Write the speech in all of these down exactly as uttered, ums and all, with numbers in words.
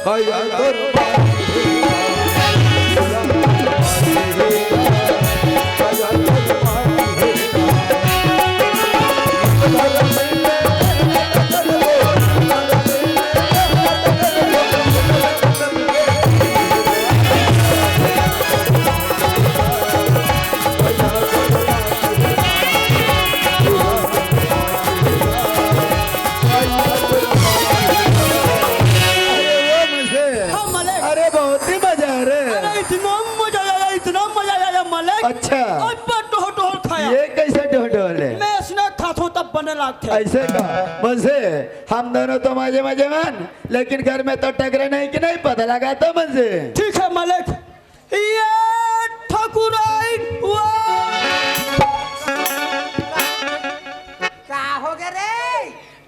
अरे, वो मुझे हाँ, मालिक। अरे, बहुत ही मजा आ रहा है। अरे, इतना मजा आया, इतना मजा आया, मालिक। अच्छा। अब टोह टोह खाया। ये कैसे टोह टोह ले? मैं snack खाथों तब बने लागथे। ऐसे का? मुझे, हम दोनों तो मजे मजे मन, लेकिन घर में तो टकरे नहीं कि नहीं, पता लगा तो मुझे। ठीक है, मालिक। ये ठकुराइन, वाह! का हो गे रे?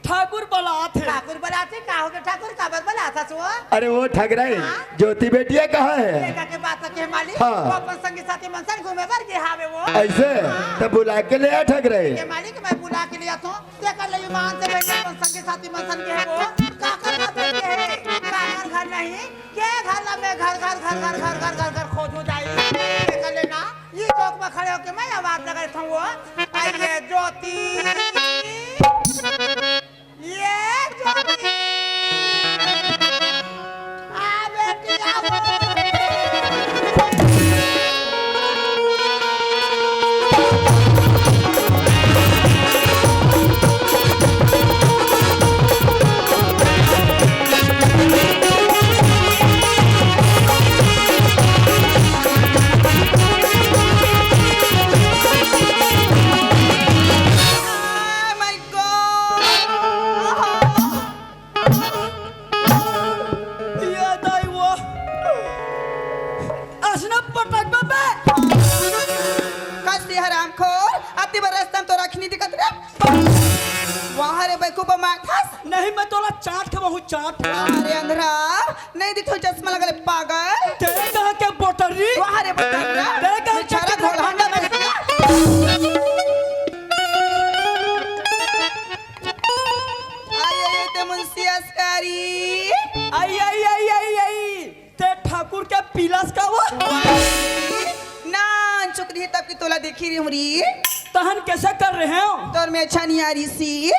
ठाकुर बलात हे। ठाकुर बलात हे, का हो गे ठाकुर, काबर बलात हस वो? अरे वो ठगराई, हाँ? ज्योति बेटिया कहाँ है? बेटा के बात के मालिक, हाँ। वो अपन संगी साथी मन संग घूमे बर गे हावे वो। ऐसे? हाँ। तब बुला के ले आ ठगराई। ये मालिक, मैं बुला के ले आथों। तेकर ले ईमान से बेटा अपन संगी साथी मन संग गे हे वो। काकर घर नहीं गे हे? काकर घर नहीं? के घर ला मैं घर, घर, घर, घर खोजू जाई। तेकर ले ना, ये चौक में खड़े होके मैं आवाज लगाई था वो। आ ये ज्योति, ये ज्योति, आ बेटी, आ वो। Oh my God! ये दाई वो। असना पटक बे। कस दी हरामखोर, अति बर रस्ता म तो रखनी दिखत रे। वाह रे बेवकूफ माथास। नहीं, मैं तोला चाट के बहू चाट। अरे अंधरा, नहीं दिखो चश्मा लगा ले पागल। तेरे कहाँ के बोतरी? वाह रे बोतरा। तेरे कहाँ के बेचारा बोतरी? घोड़ा में आई, आई, आई, ते मुंशी अस्कारी। आई, आई, आई, आई, आई। ते ठाकुर के पिलास का वो? नान चुक रही तब की तोला देखी रही हूँ री। तहन कैसे कर रहे हो? तोर में अच्छा नहीं आ रही सी।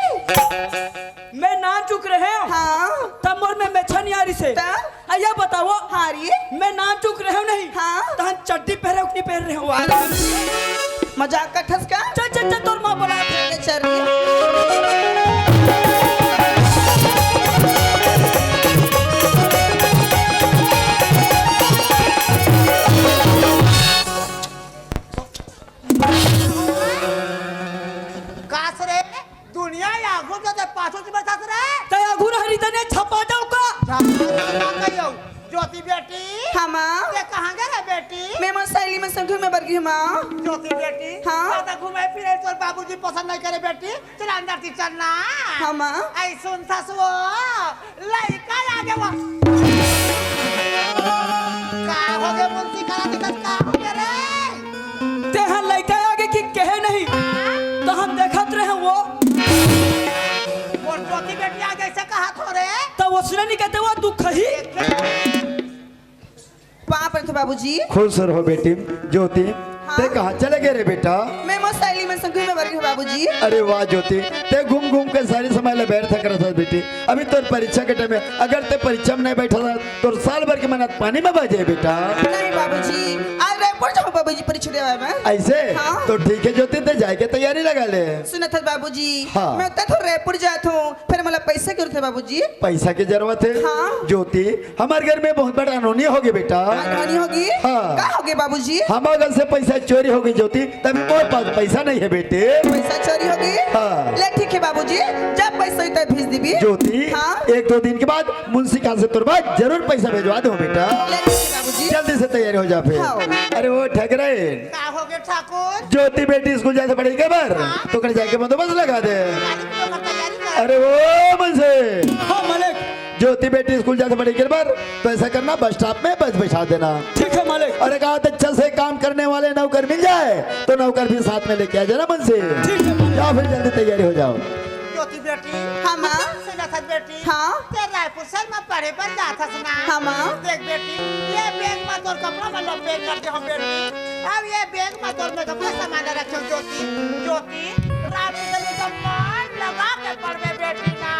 मैं नान चुक रहे हो? हाँ। तब मोर में मेछा नहीं आ रही से। तब? आ, ये बताओ। हाँ री। मैं नान चुक रहे हो नहीं? हाँ। तहन चड्डी पहरे हो कि नहीं पहन रहे हो? वाह। मजाक करथस का? चल, चल, चल, तोर माँ बलात हे। चल रे। कास रे, दुनिया आघू जो ते पाछू जी बैठा रे। ते आघू रहरी तने छपा जाऊ का? छपा जाऊ का कहियो? ज्योति बेटी। हाँ, माँ। ते कहाँ गे रे बेटी? मैं मोर सहेली मन संग घूमे बर गे हूँ, माँ। ज्योति बेटी। हाँ। ज्यादा घूमे फिरे तोर बाबूजी पसंद नहीं करे बेटी। चल अंदर ती चल ना। हाँ, माँ। आई सुन ससुओ, लइका आ गे वो। का हो गे मुंशी करा दिखत का हो गे रे? तेहा लइका आ गे कि कहे नहीं? हाँ? तो हम देखत रहे वो। मोर ज्योति बेटी आ गे से कहा थोरे? तो उसने नहीं कहते वो दुख ही। पाँव परत हँव बाबूजी। खुश रहो बेटी। ज्योति, हाँ? ते कहाँ चले गे रे बेटा? मैं मोर सहेली मन संग घूमे बर गे हँव बाबूजी। अरे वाह ज्योति, ते घूम घूम के सारी समय ले व्यर्थ करत हस बेटी। अभी तोर परीक्षा के टाइम हे, अगर ते परीक्षा में नहीं बैठा था, तोर साल भर के मेहनत पानी में बह जाए बेटा। नहीं बाबूजी, आज रायपुर जाहूँ बाबूजी परीक्षा देवाय बर। ऐसे? हाँ। तो ठीक है ज्योति, ते जाए के तैयारी लगा ले। सुनत हस बाबूजी, हाँ। मैं तो थोड़ा रायपुर जात हूँ, फेर मोला पैसा के जरूरत हे बाबूजी। पैसा के जरूरत हे? हाँ। ज्योति, हमर घर में बहुत बड़ा अनहोनी हो गे बेटा। अनहोनी हो गे? हाँ। का हो गे बाबूजी? हमर घर से पैसा चोरी हो गे ज्योति, तभी मोर पास पैसा नहीं हे बेटी। पैसा चोरी हो गे? हाँ। ले ठीक हे बाबूजी, जब पैसा होही तब भेज देबे। ज्योति, हाँ। एक दो दिन के बाद मुंशी के हाथ से तोर बाद जरूर पैसा भेजवा देहूँ बेटा। ले ठीक हे बाबूजी। जल्दी से तैयारी हो जा फेर। हाँ। अरे वो ठगराइन। का हो गे ठाकुर? ज्योति बेटी स्कूल जाए से पढ़ई के बर, हाँ। तो ओकर जाए के बंदोबस्त लगा दे। तैयारी कर, तैयारी कर। अरे वो मुंशी। हाँ, मालिक। ज्योति बेटी स्कूल जाए से पढ़ई के बर, तो ऐसा करना, बस स्टॉप में बस बैठा देना। ठीक है, मालिक। अरे कहा, अच्छा से काम करने वाले नौकर मिल जाए, तो नौकर भी साथ में लेके आ जाना मुंशी। ठीक है, मालिक। जाओ, फिर जल्दी तैयारी हो जाओ। ज्योति बेटी। हाँ, माँ। सुना बेटी, हाँ? ते रायपुर शहर में पढ़े बर जात हस ना? हाँ, माँ। देख बेटी, ये बैग में तोर कपड़ा में लपेट कर दे हो बेटी। अब ये बैग में तोर मेकअप का सामान रखे हो ज्योति। ज्योति, रात के दिन का मन लगा के पढ़बे बेटी ना।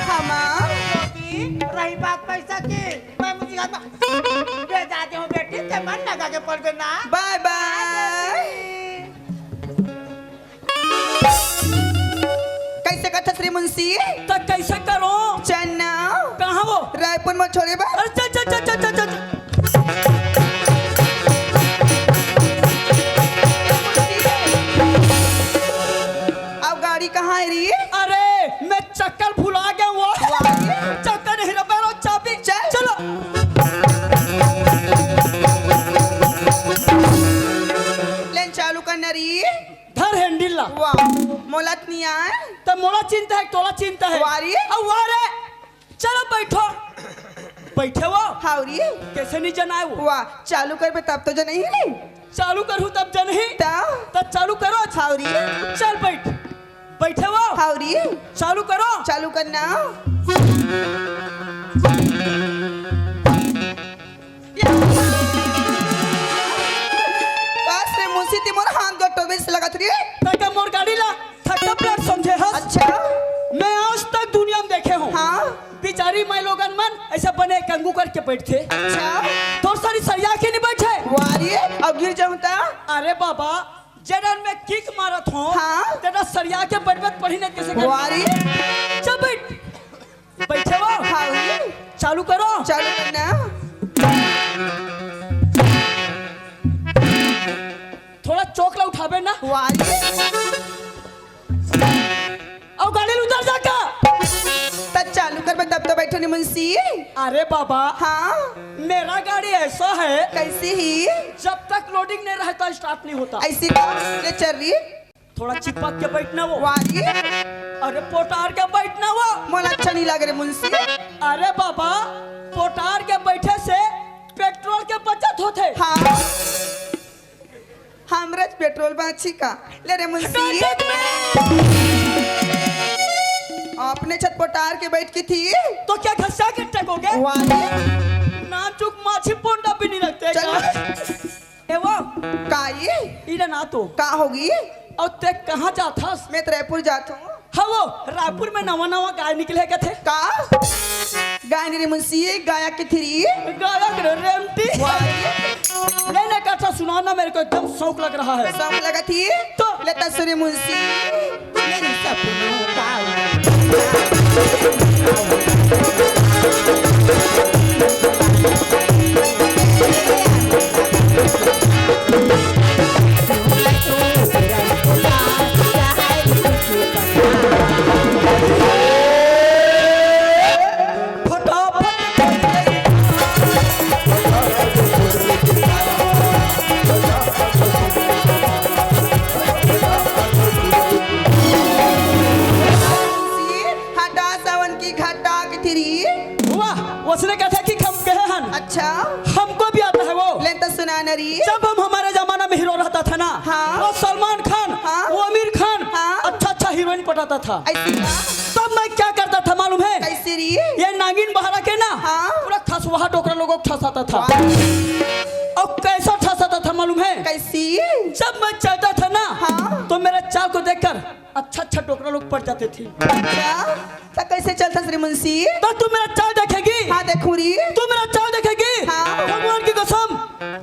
हाँ, माँ। ज्योति, रही बात पैसा की, मैं मुझे घर में भेजा दे हूँ बेटी, ते मन लगा के पढ़बे ना। बाय बाय। कैसे कथस रे मुंशी? त कैसे करो? चन्ना। कहाँ वो? रायपुर में छोड़े बा। अरे चल, चल, चल, चल, चल, चल। अब गाड़ी कहाँ है रे? अरे, मैं चक्कर भुला गया वो। वाह। चक्कर नहीं रहा, चाबी। चल। चलो। लेन चालू करना री। धर हैंडल ला। वाह, मोला त नहीं आए। त मोला चिंता है, तोला चिंता है। वारी। अब वाह रे। चलो बैठो। बैठे वो। हावरी। कैसे नहीं जनाए वो? वाह, चालू करबे तब तो जनही नहीं। चालू करूँ तब जनही। तब? त चालू करो। हावरी। चल बैठ। बैठे वो। हावरी। चालू करो। चालू करना। काश रे मुंशी, ते मोर हाथ गोड़ टोबे से लगत रे। तका मोर गाड़ी ला थक्का प्लेट समझे हस? अच्छा। मैं आज तक दुनिया में देखे हूँ। हाँ। बेचारी माई लोगन मन ऐसा बने कंगू करके बैठते। अच्छा। तोर सारी सरिया के नहीं बैठे। वारी, अब गिर जाऊं ता? अरे बाबा, जेडन में किक मारत हो, हाँ। तेरा सरिया के बैठ बैठ पढ़ी ना कैसे कर? वारी। चल बैठ। बैठे वो? हाँ। चालू करो। चालू करना। थोड़ा चौक ला उठाबे ना। वारी। अब गाड़ी ले उतर जा का? त चालू करबे तब तो बैठो नी मुंशी। अरे बाबा। हाँ। मेरा गाड़ी ऐसा है। कैसी ही? जब तक लोडिंग नहीं रहता स्टार्ट नहीं होता। ऐसी का? ले चल रही। थोड़ा चिपक के बैठना वो। वारी। अरे पोटार के बैठना वो। मोला अच्छा नहीं लग रे मुंशी। अरे बाबा, पोटार के बैठे से पेट्रोल के बचत होथे। हाँ। हमरे पेट्रोल बाची का? ले रे मुंशी। अपने छत पोटार के बैठ की थी। तो क्या घसा के टकोगे? वारी। नाम चुक माछी पोंडा भी नहीं रखते चल। क्या? ए वो। का ये? इधर ना तो। का होगी? और ते कहाँ जात हस? मैं तो रायपुर जात हूँ। हाँ वो, रायपुर में नवा नवा गाय निकले कथे। का? गाय नहीं रे मुंशी, गायक की थी। गायक रे रेमटी। वाह। नहीं, नहीं, अच्छा सुनाओ ना, मेरे को एकदम शौक लग रहा है। शौक लगा थी? तो? लेता सुरे मुंशी। मेरे सपनों का फटाफट। हटा सावन की घटा की थिरी। वाह, उसने कहा था कि हम कहे हन। अच्छा। हमको भी आता है वो। लेन तो सुना नरी। जब हम हमारे जमाना में हीरो रहता था ना, हाँ। वो सलमान खान, हाँ। वो आमिर खान, हाँ। अच्छा अच्छा हीरोइन पटाता था। ऐसी का? तब मैं क्या करता था मालूम है? कैसी री? ये नागिन बहारा के ना, हाँ। पूरा खसवाहा डोकरा लोगों को फंसाता था। वाह। और कैसा फंसाता था मालूम है? कैसी? जब मैं चलता था ना, हाँ। तो मेरे चाल को देखकर अच्छा अच्छा डोकरा लोग पड़ जाते थे। अच्छा, तो कैसे चलता श्री मुंशी? तो तू मेरा चाल देखेगी? हाँ, देखूं री। तू मेरा चाल देखेगी? हाँ। भगवान की कसम,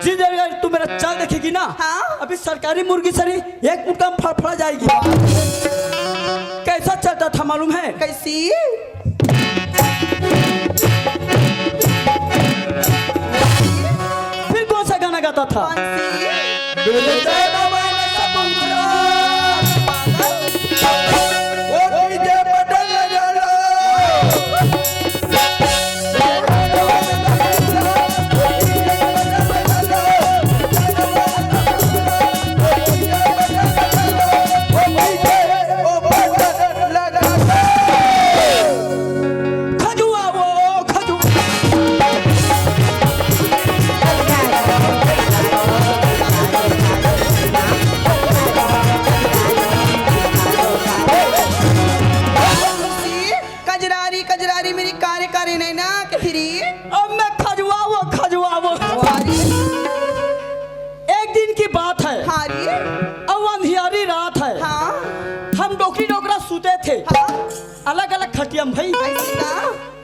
जिस जगह तू मेरा चाल देखेगी ना, हाँ। अभी सरकारी मुर्गी सरी एक मुट्ठा में फड़फड़ा जाएगी। कैसा चलता था मालूम है? कैसी? फिर कौन सा गाना गाता था? कौन सी? खजुआ वो खजुआ। अउ अंधियारी रात हे। हाँ। हम डोकरी डोकरा सुते थे। हाँ। अलग-अलग खटिया में भाई। अइसे का?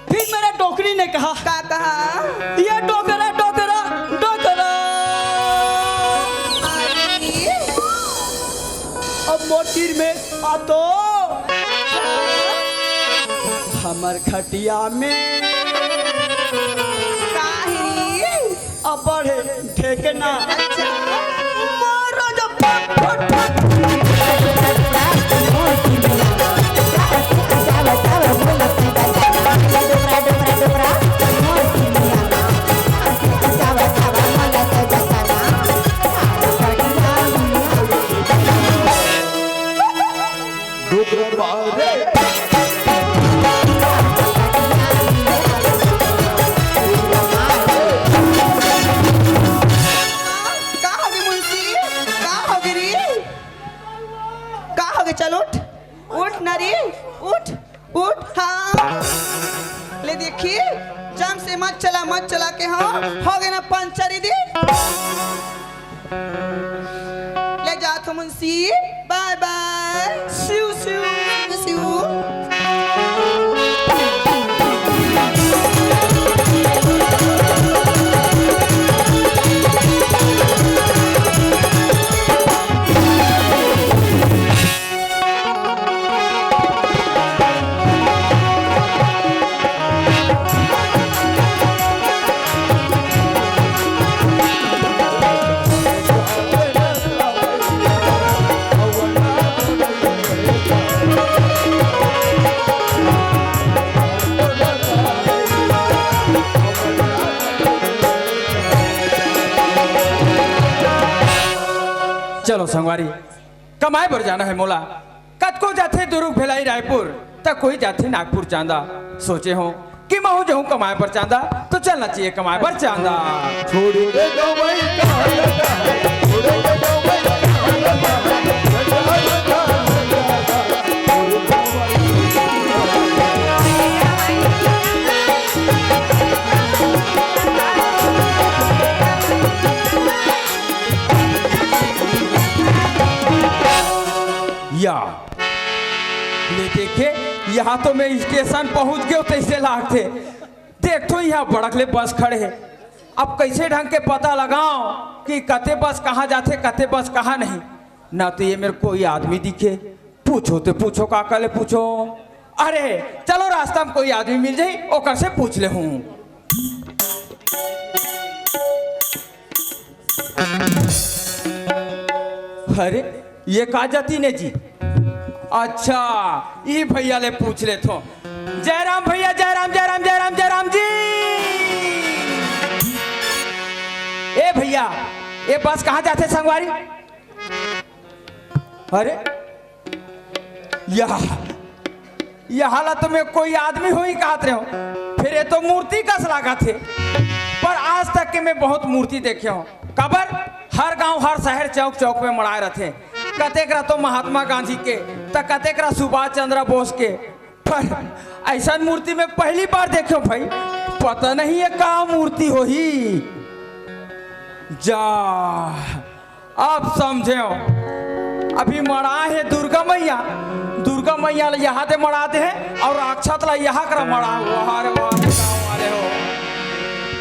फिर मेरे डोकरी ने कहा, का कहा? ये डोकरा, डोकरा, डोकरा। अरे। अब मोर तीर में आ तो हमर खटिया में काहे? अबड़े ठेकना। अच्छा। मारो जब फट, फट, फट। डोकरा मारे। का होगे मुंशी? का होगे रे? का होगे? चल उठ, उठ ना रे, उठ, उठ। हाँ, ले देखी, जम से मत चला, मत चला के, हाँ, होगे ना पंचर दे। ले जात हो मुंशी, बाय बाय। सिउ, सिउ, सिउ। चलो संगवारी, कमाए बर जाना हे मोला। कतको जाथे दुरुग, भिलाई, रायपुर, त कोई जाथे नागपुर चांदा। सोचे हों कि महूं जाहूं कमाए बर चांदा, त चलना चाहिए कमाए बर चांदा। छोड़ दे दो भाई, कहाँ जाता है? छोड़ दे दो भाई, कहाँ जाता है? या, ले देखे, यहाँ तो मैं स्टेशन पहुँच गेंव तइसे लागथे। देख तो यहाँ बड़क ले बस खड़े हे। अब कइसे ढंग के पता लगांव कि कते बस कहाँ जाथे, कते बस कहाँ नहीं। ना तो ये मेर कोई आदमी दिखे। पूछों ते पूछों, काकर ले पूछों। अरे, चलो रास्ता में कोई आदमी मिल जाही, ओकर से पूछ लेहूँ। अरे, ये का जातिन हे जी? अच्छा, ई भइया ले पूछ लेथों। जय राम भइया, जय राम, जय राम, जय राम, जय राम जी। ए भइया, ये बस कहाँ जाथे संगवारी? अरे, यह, यह ला तो मैं कोई आदमी होही काहत रहेंव, फेर ये तो मूर्ति कस लागत हे। पर आज तक के मैं बहुत मूर्ति देखे हों। काबर? हर गांव, हर शहर, चौक चौक में मड़ाए रथे। कतेक रा तो महात्मा गांधी के, त कतेक रा सुभाष चंद्र बोस के। पर अइसन मूर्ति मैं पहली बार देखे हों भाई, पता नहीं ये का मूर्ति होही। जा, अब समझेंव। अभी मड़ाए हे दुर्गा मैया, दुर्गा मैया ला यहाँ दे मड़ाए हे अउ राक्षस ला यहाँ करा मड़ाए हे। वाह रे वाह, गाँव वाले हो।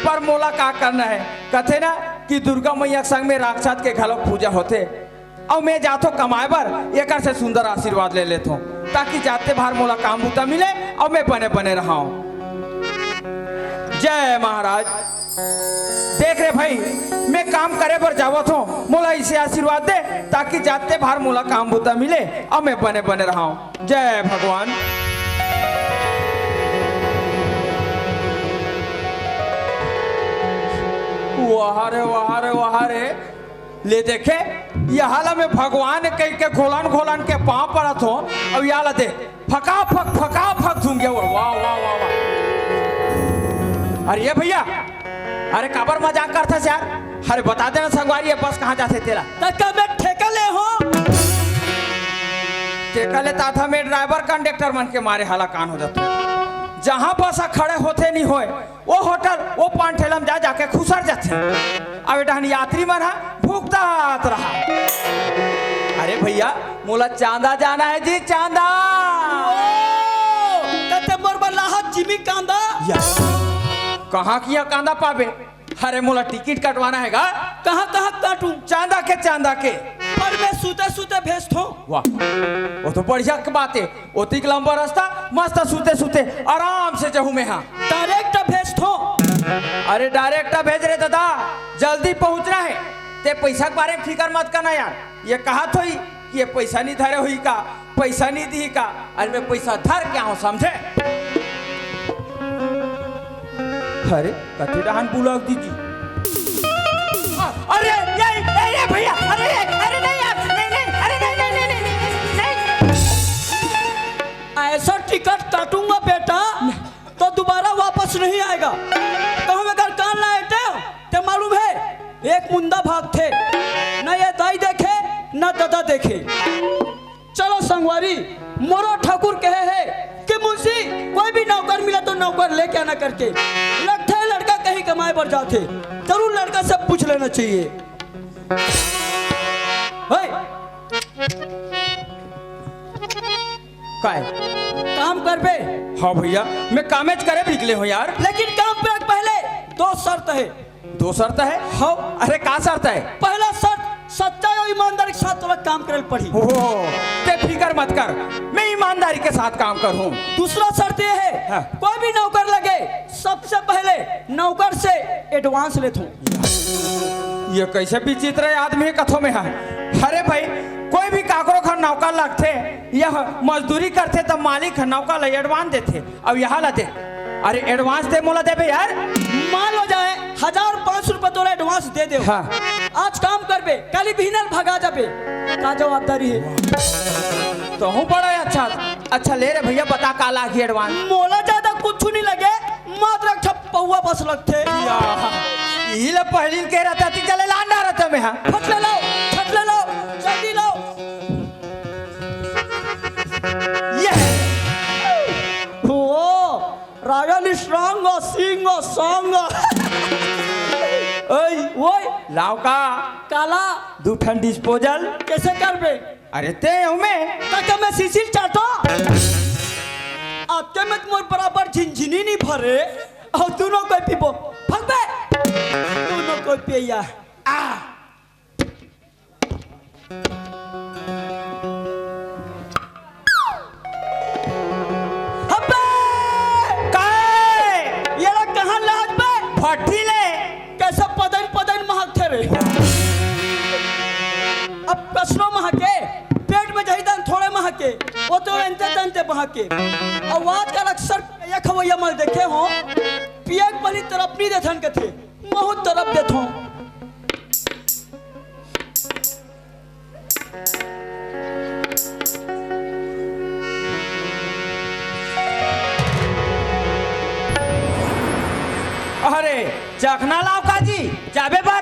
पर मोला का करना हे, कथे ना कि दुर्गा मैया के संग में राक्षस के घलो पूजा होथे। अउ मैं जाथों कमाए बर, एकर से सुंदर आशीर्वाद ले लेथों, ताकि जाते भार मोला काम बूता मिले अउ मैं बने बने रहंव। जय महाराज। देख रे भाई, मैं काम करे बर जावत हों, मोला अइसे आशीर्वाद दे, ताकि जाते भार मोला काम बूता मिले अउ मैं बने बने रहंव। जय भगवान। वाह रे, वाह रे, वाह रे। ले देखे, यह ला मैं भगवान कहिके घोलन घोलन के पाँव परत हों, अउ यह ला दे, फकाफक, फकाफक धुन गे। वाह, वाह, वाह, वाह। अरे ये भइया, अरे काबर मजाक करथस यार? अरे बता देना संगवारी, ये बस कहाँ जाथे तेला? त का मैं ठेका ले हों? ठेका ले त आथा मैं ड्राइवर कंडक्टर मन के मारे हलाकान हो जाथों। जहाँ बस खड़े होथे नहीं होय, वो होटल, वो पान ठेला में जा, जाके खुसर जाथे। अब ए डहन यात्री मन ह भुगतात रहा। अरे भैया, मोला चांदा जाना है जी, चांदा। ओ, त ते मोर बर लाहत जिमी कांदा। या, कहाँ किया कांदा पाबे? अरे मोला टिकट कटवाना है गा। कहाँ, कहाँ काटूं? चांदा के, चांदा के। पर मैं सुते सुते भेजथों। वाह, वो तो बढ़िया के बात है। ओतिक लंबा रास्ता, मस्त सुते सुते आराम से जहूं मैं हा। डायरेक्ट भेजथों। अरे डायरेक्ट भेज रे दादा, जल्दी पहुंचना है। ते पैसा के बारे में फिकर मत करना यार। ये कहा थोई कि ये पैसा नहीं धरे हुई का, पैसा नहीं दी का। अरे मैं पैसा धर के आऊं, समझे? अरे कथे डहान बुला दीजिए। अरे ये, ये, ये भैया, अरे ये, अरे नहीं यार, नहीं, नहीं, अरे नहीं, नहीं, नहीं, नहीं, नहीं, नहीं। ऐसा टिकट काटूंगा बेटा, तो दोबारा वापस नहीं आएगा। तो हम अगर कान ना हटे, ते मालूम है, एक मुंदा भागथे, न ये दाई देखे, न ददा देखे। चलो संगवारी, मोरो ठाकुर कहे है कि मुंशी, कोई भी नौकर मिला तो नौकर लेके आना करके। लगथे लड़का कहीं कमाए बर जाथे, जरूर लड़का से पूछ लेना चाहिए। भाई, काय? काम करबे? हाँ भैया, मैं कामेच करे निकले हूँ यार। लेकिन काम पे पहले दो शर्त है। दो शर्त है? हाँ। अरे का शर्त है? पहला शर्त, सच्चाई और ईमानदारी के साथ तोला काम करे पड़ी। ओहो, ते फिकर मत कर, मैं ईमानदारी के साथ काम करूँ। दूसरा शर्त ये है, हाँ। कोई भी नौकर लगे, सबसे पहले नौकर से एडवांस लेथों। ये कैसे विचित्र आदमी है कथों में है? अरे भाई, कोई भी काकरो घर नौकर लगथे, यह मजदूरी करथे, तब मालिक ह नौकर ला एडवांस देथे। अब यहाँ ला दे, अरे एडवांस दे, मोला देबे यार। मान लो जाए, हजार पाँच सौ रुपये तोला एडवांस दे दे। हाँ। आज काम करबे, काली बिहनल भगा जाबे, का जवाबदारी है? तहूँ बड़ा अच्छा। अच्छा ले रे भैया, बता का लागी एडवांस? मोला ज्यादा कुछ नहीं लगे, मात्र एक ठप पौवा बस लगथे। या, इही ला पहिली के रहता, ती चले लांडा रहता में, हाँ। फट ले लाओ, फट ले लाओ, जल्दी लाओ। ये। ओ, राजन strong, सिंह, song। ओए, ओए। लाव का? काला। दू ठन डिस्पोजल। कैसे करबे? अरे ते हूँ मैं। ताकि मैं सीसील चाटो। आते में मोर बराबर झिनझिनी नहीं भरे। और दोनों कोई पीबो। भगबे। दोनों कोई पिया। आ। अबे! काय? ये लोग कहाँ लाज बे? भट्ठी ले। कैसे पदन पदन महकथे रे? अब कसरो महके, पेट में जही दान थोड़े महके, वो तो एनते तनते महके। अब आजकल अक्सर ये खवैया मल देखे हो, पियक बनी तरफ नहीं देथन कथे, बहुत तरफ देथो। अरे, चखना लाव का जी, जाबे बर।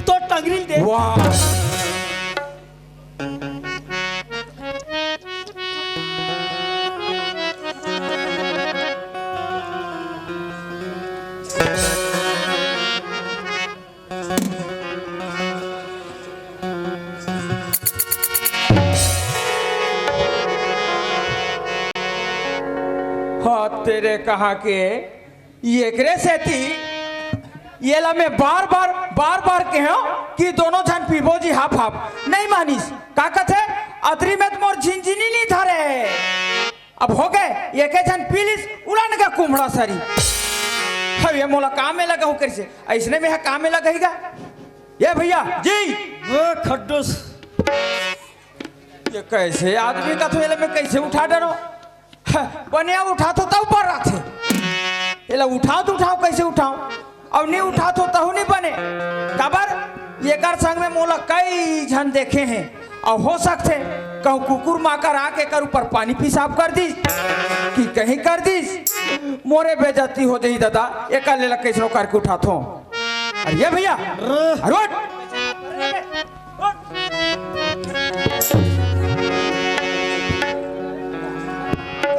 तो टंगरी दे। वाह। हाँ, तेरे कहाँ के? एकरे सेती एला मैं बार-बार, बार-बार कहेंव कि दोनों झन पीबो जी हाफ हाफ। नहीं मानिस। का कथे? अतरी में त मोर झिनझिनी नहीं धरे। अब हो गए, एके झन पी लिस, उड़न का कुम्हड़ा सरी। अब ये मोला काम में लगा हूँ कैसे? ऐसने में हा काम में लगा ही गा। ये भैया जी। ओ खड्डूस। ये कैसे आदमी का थोड़ा मैं कैसे उठा डरो? बने उठाथो त ऊपर रथे। एला उठाओ त उठाओ, कैसे उठाओ? अउ नहीं उठाथो तहू नहीं बने। काबर? एकर संग में मोला कई झन देखे हैं। अउ हो सकथे कहूँ कुकुर माकर आके एकर ऊपर पानी पेशाब कर दिस कि कहीं कर दिस। मोरे बेइज्जती हो जाही दादा, एकर ले ला कैसनो करके उठाथो। अरे ये भैया, अरे उठ।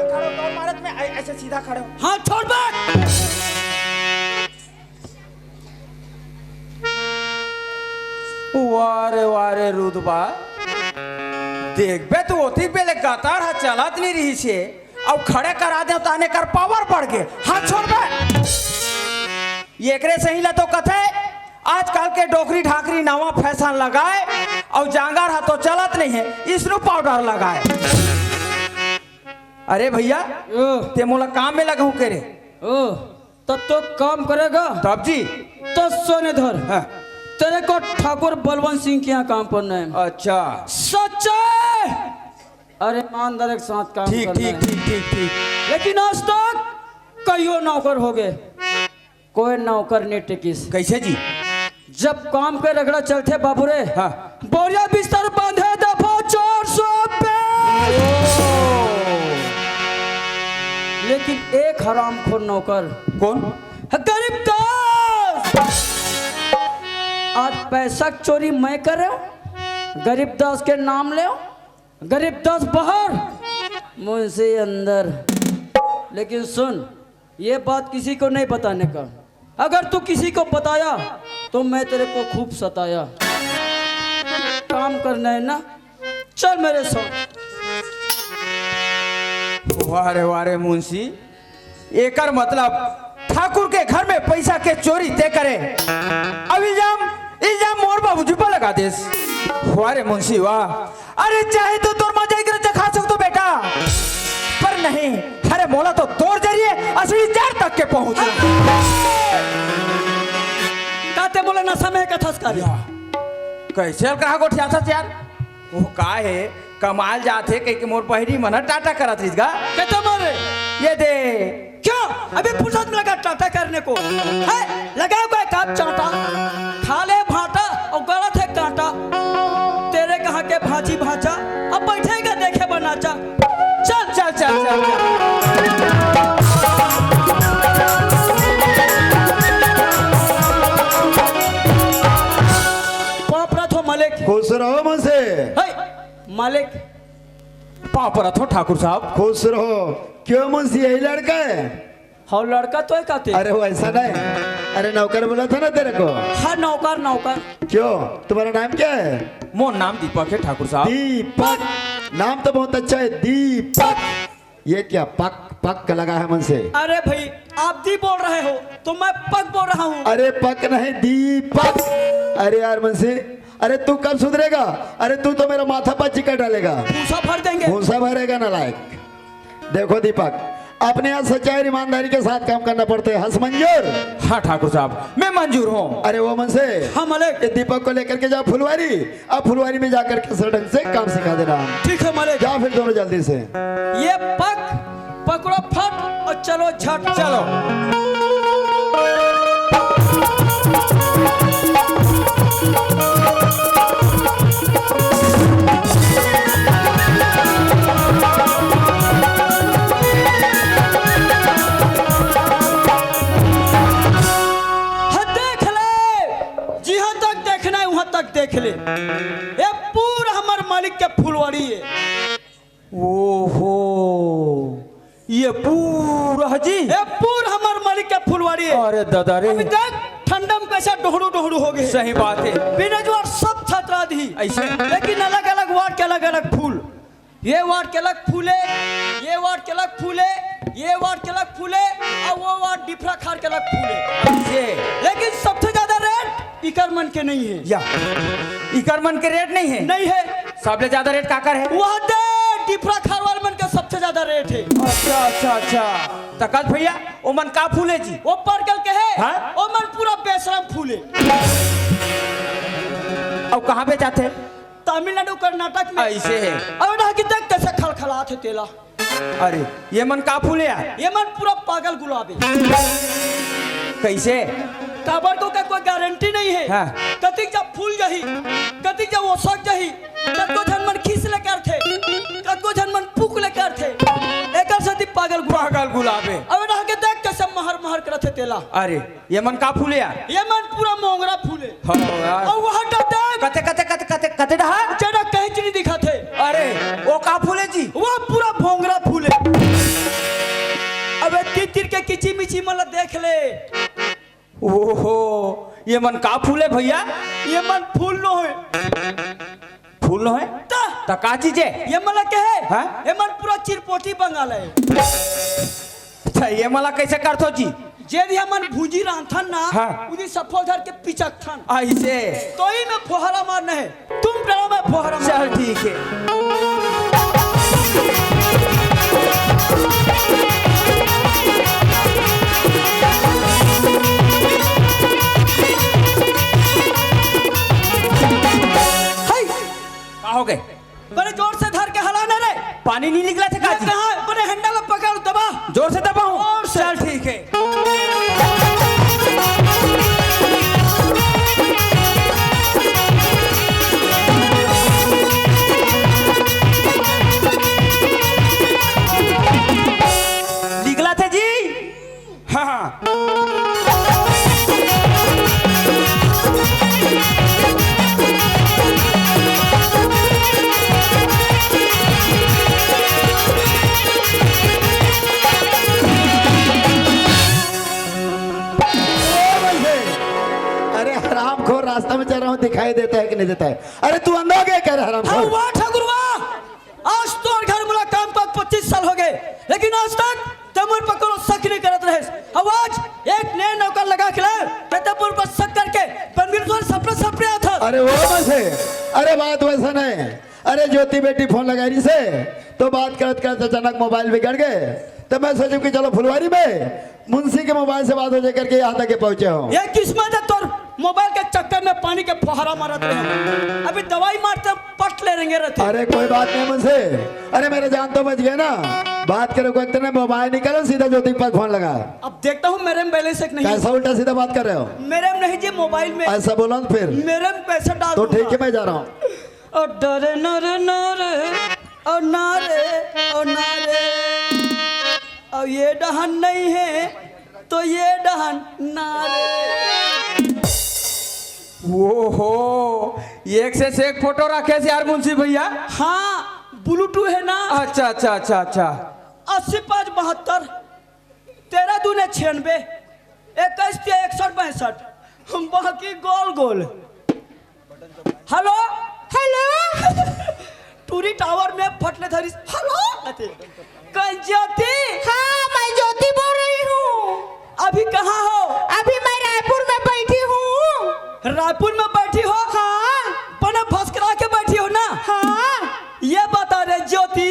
खड़े हो, दौड़ मारत में, ऐ-, ऐसे सीधा खड़े हो। हाँ, छोड़ बे। वाह रे, वाह रे, रुतबा। देखबे त ओतिक बेले गतर ह चलत नइ रिहिस हे, अउ खड़े करा देंव ताने कर पावर बढ़ गे। हाथ छोड़ बे। एकरे सही ला तो कथे, आजकल के डोकरी ढाकरी नवा फैशन लगाए, अउ जांगर ह तो चलत नइ हे, स्नो पाउडर लगाए। अरे भइया, ओ। ते मोला काम में लगहूं के रे? ओ, तब तो काम करेगा। तब जी? तो सुन इधर। हाँ। तेरे को ठाकुर बलवंत सिंह के यहाँ काम करना है। अच्छा। सच्चे अरे ईमानदारी के साथ काम ठीक, करना ठीक, है। ठीक, ठीक, ठीक। लेकिन आज तक कइयो नौकर होगे, कोई नौकर नइ टिकिस। कइसे जी? जब काम के रगड़ा चलथे बाबू रे, हाँ। बोरिया बिस्तर बांधे दफा चार सौ पे। ओ। लेकिन एक हरामखोर नौकर। कोन? गरीब दास। आज पैसा के चोरी मैं करेंव, गरीब दास के नाम लेंव, गरीब दास बाहर, मुंशी अंदर। लेकिन सुन, ये बात किसी को नहीं बताने का। अगर तू किसी को बताया तो मैं तेरे को खूब सताया। काम करना है ना, चल मेरे साथ। वाह रे, वाह रे मुंशी, एकर मतलब ठाकुर के घर में पैसा के चोरी ते करे। अब इल्जाम, इल्जाम मोर बाबूजी पर लगा देस। वाह रे मुंशी वाह। अरे चाहे तो तोर माँ जाई कर चखा सकतो बेटा, पर नहीं, अरे मोला तो तोर जरिए असली जड़ तक के पहुंच। का ते मोला नशा में कथस का रे? या, कैसे कहा गोठियाथस यार? वो का हे, कमाल जात हे कहिके मोर बहिनी मन ह टाटा करत रहिस गा। कते मारे? ये दे। क्या? अभी फुर्सत में लगा टाटा करने को? है? लगाओ कोई काम चाटा। खा ले भाटा और गलत है कांटा। तेरे कहाँ के भांची भांचा, अब बैठेगा देखे बनाचा। चल, चल, चल, चल, चल। पाँव परत हों मालिक। खुश रहो मुंशी। है, मालिक। पाँव परत हों ठाकुर साहब। खुश रहो। क्यों मुंशी, यही लड़का है? हाँ, लड़का तो है काते। अरे, वो ऐसा नहीं। अरे, नौकर बोला था ना तेरे को। हाँ, नौकर, नौकर। क्यों, तुम्हारा नाम क्या है? मोर नाम दीपक है ठाकुर साहब। दीपक, नाम तो बहुत अच्छा है, दीपक। ये क्या पक पक लगा है मुंशी? अरे भाई, आप दी बोल रहे हो तो मैं पक बोल रहा हूँ। अरे पक नहीं, दीपक। अरे यार मुंशी, अरे तू कब सुधरेगा? अरे तू तो मेरा माथा पर चिकर डालेगा। भूसा भर देंगे। भूसा भरेगा नालायक। देखो दीपक, अपने यहाँ सच्चाई और ईमानदारी के साथ काम करना पड़ता है। हंस मंजूर? हाँ ठाकुर साहब, मैं मंजूर हूँ। अरे वो मुंशी, हाँ मालिक। ये दीपक को लेकर के जाओ फुलवारी, अब फुलवारी में जाकर के सर ढंग से काम सिखा देना। ठीक है मालिक। जाओ फिर दोनों जल्दी से। ये पक, पकड़ो फट और चलो झट। चलो। हाँ, देख ले, जिहाँ तक देखना है उहाँ तक देख ले। ये पूरा हमर मालिक के फुलवारी है। ओहो, ये पूरा जी? ये पूरा हमर मालिक के फुलवारी है। अरे दादा रे। अभी देख, ठंडा में कैसा डोहरू डोहरू हो गए। सही बात है। बिना जो सब छतरा दी। ऐसे? लेकिन अलग-अलग वार्ड के अलग-अलग फूल। ये वार्ड के अलग फूले, ये वार्ड के अलग फूले, ये वार्ड के अलग फूले, और वो वार्ड डिफरा खार के अलग फूले। ऐसे? लेकिन सबसे ज्यादा रेट इकर मन के नहीं है। या, इकर मन के रेट नहीं है? नहीं है। सबले ज्यादा रेट काकर है? वह दे, डिफरा खार वाले मन के सबसे ज्यादा रेट है। अच्छा, अच्छा, अच्छा। त कल भैया, ओ मन का फूले जी? वो परगल के है। हाँ? ओ मन पूरा बेशरम फूले। अब कहाँ बेचाथे? तमिलनाडु, कर्नाटक में। ऐसे है। अब ना कि देख कैसे खलखलात है तेला। अरे, ये मन का फूले यार? ये मन पूरा पागल गुलाब है। कैसे? काबर को का कोई गारंटी नहीं है। हाँ। कतिक जब फूल जाही, कतिक जब ओसक जाही, कतको झन मन खीस ले करथे, कतको झन मन पुक ले करथे। एकर सेती पागल गुलाब। पागल गुलाब है। अब ना के देख कैसे महर महर करथे तेला। अरे, ये मन का फूले यार? ये मन पूरा मोंगरा फूले। हाँ यार। अउ वहाँ डहर देख। कते, कते, कते, कते, कते डहर? जेड़ा कहीं च नहीं दिखत हे। अरे, वो का फूले जी? वो पूरा भोंगरा फूले। अबे तीर तीर के किची मिची मन ला देख ले। ओहो, ये मन का फूल हे भैया? ये मन फूल नो हे। फूल नो हे? त? त का चीज हे? ये मन ला कहे? हाँ? ये मन पूरा चिरपोटी बंगाल हे। अच्छा, ये मन ला कैसे करथो जी? जे भी हमन भूंजी रांधथन ना, हाँ। उदी सफो धर के पिचकथन। ऐसे? तो ही में फोहरा मारना हे। तुम डरो, मैं फोहरा मार। चल, ठीक हे। हाय! का हो गे? बड़े जोर से धर के हला ना रे। पानी नहीं निकलथे का जी? कहाँ? बड़े handle ला पकड़, दबा। जोर से दबाऊं? जोर से। चल, ठीक हे। निकलथे जी। हाँ, हाँ। अरे हरामखोर, रास्ता में चल रहा हूँ, दिखाई देता है कि नहीं देता है? अरे तू अंधा हो गया क्या रे हरामखोर? हाँ, वाह ठाकुर वाह। आज तोर घर मुलाकाम को पच्चीस साल हो गए, लेकिन आज तक ते मोर पर कोनो शक नहीं करत रहे। अब आज एक नए नौकर लगा के ला, ते मोर पर शक करके बनवीर तोर सपना सपने आता। अरे वो वैसे, अरे बात वैसा नहीं। अरे ज्योति बेटी फोन लगाई रहिसे, तो बात करत करत अचानक मोबाइल बिगड़ गए, तो मैं सोचूं कि चलो फुलवारी में मुंशी के मोबाइल से बात हो जाए करके यहाँ तक के पहुंचे हो। ये किस्मत है तोर मोबाइल के चक्कर में पानी के फुहारा मारत रहे। अभी दवाई मारते पट ले रहेंगे रहते। अरे कोई बात नहीं मुंशी, अरे मेरे जान तो बच गए ना। बात करो कोई इतने मोबाइल निकालो सीधा ज्योति के पास फोन लगा। अब देखता हूँ मेरे में बैलेंस है कि नहीं। कैसा उल्टा सीधा बात कर रहे हो? मेरे में नहीं जी मोबाइल में। ऐसा बोलो ना फिर। मेरे में पैसा डाल तो ठीक दूंगा। है मैं जा रहा हूँ। ओ डरे न रे न रे, ओ ना रे, ओ ना रे, अब ये डहन नहीं है तो ये डहन ना रे। ओहो, एक से एक फोटो रखे से यार मुंशी भैया। हाँ, ब्लूटूथ है ना। अच्छा, अच्छा, अच्छा, अच्छा। अस्सी पाँच बहत्तर, तेरह दूने छियानबे, इक्कीस के इकसठ बासठ, हम बाकी गोल गोल। Hello, hello. टूरी टावर में फटले धरिस। हेलो, अते। कौन ज्योति? हाँ, मैं ज्योति बोल रही हूँ। अभी कहाँ हो? अभी मैं रायपुर में बैठी हूँ। रायपुर में बैठी हो? हाँ। बना भस्करा के बैठी हो ना? हाँ। ये बता रे ज्योति,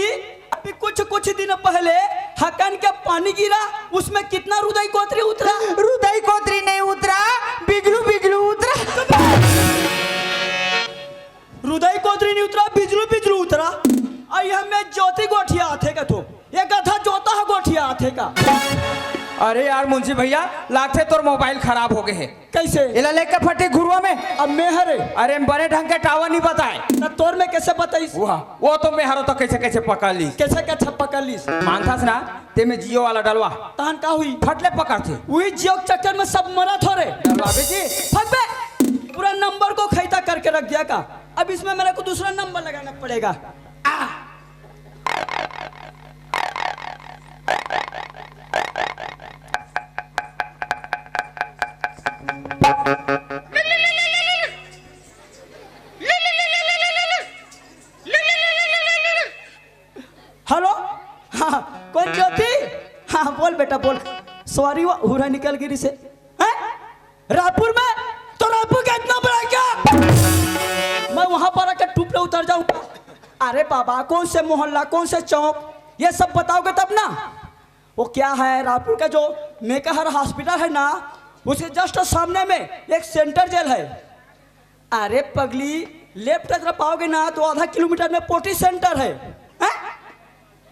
अभी कुछ कुछ दिन पहले हकन के पानी गिरा, उसमें कितना रुदई कोतरी उतरा? रुदई कोतरी नहीं उतरा, बिजलू बिजलू उतरा। रुदई कोतरी नहीं उतरा, बिजलू बिजलू उतरा। आई हमें ज्योति गोठिया आथे का तो, ये गधा जोता है गोठिया आथे का। अरे यार मुंशी भैया, लागथे तोर मोबाइल खराब हो गए है। कैसे? एला लेके फटे घुरुआ में। अब मैं हरे। अरे, बने ढंग के टावर नहीं बताए। त तोर में कैसे बताइस? वाह, वो तो मैं हरो तो कैसे कैसे पकड़ लीस। कैसे कैसे पकड़ लीस? मानथस ना, ते में जियो वाला डलवा। तहन का हुई? फटले पकड़थे। वही जियो के चक्कर में सब मरा थोरे। डलवा बे जी। फट बे। पूरा नंबर को खैता करके रख दिया का। अब इसमें मेरे को दूसरा नंबर लगाना पड़ेगा। आ। हेलो, हाँ, कौन ज्योति? हाँ, बोल बेटा, बोल। सॉरी, वो हुरा निकल गिरी से। हैं? रायपुर में? तो रायपुर का इतना बड़ा क्या? मैं वहां पर आकर टूपले उतर जाऊंगा। अरे बाबा, कौन से मोहल्ला, कौन से चौक, ये सब बताओगे तब ना। वो क्या है, रायपुर का जो मेकाहारा हॉस्पिटल है ना, उसके जस्ट सामने में एक सेंट्रल जेल है। अरे पगली, लेफ्ट तरफ आओगे ना तो आधा किलोमीटर में पोटी सेंटर है। हैं?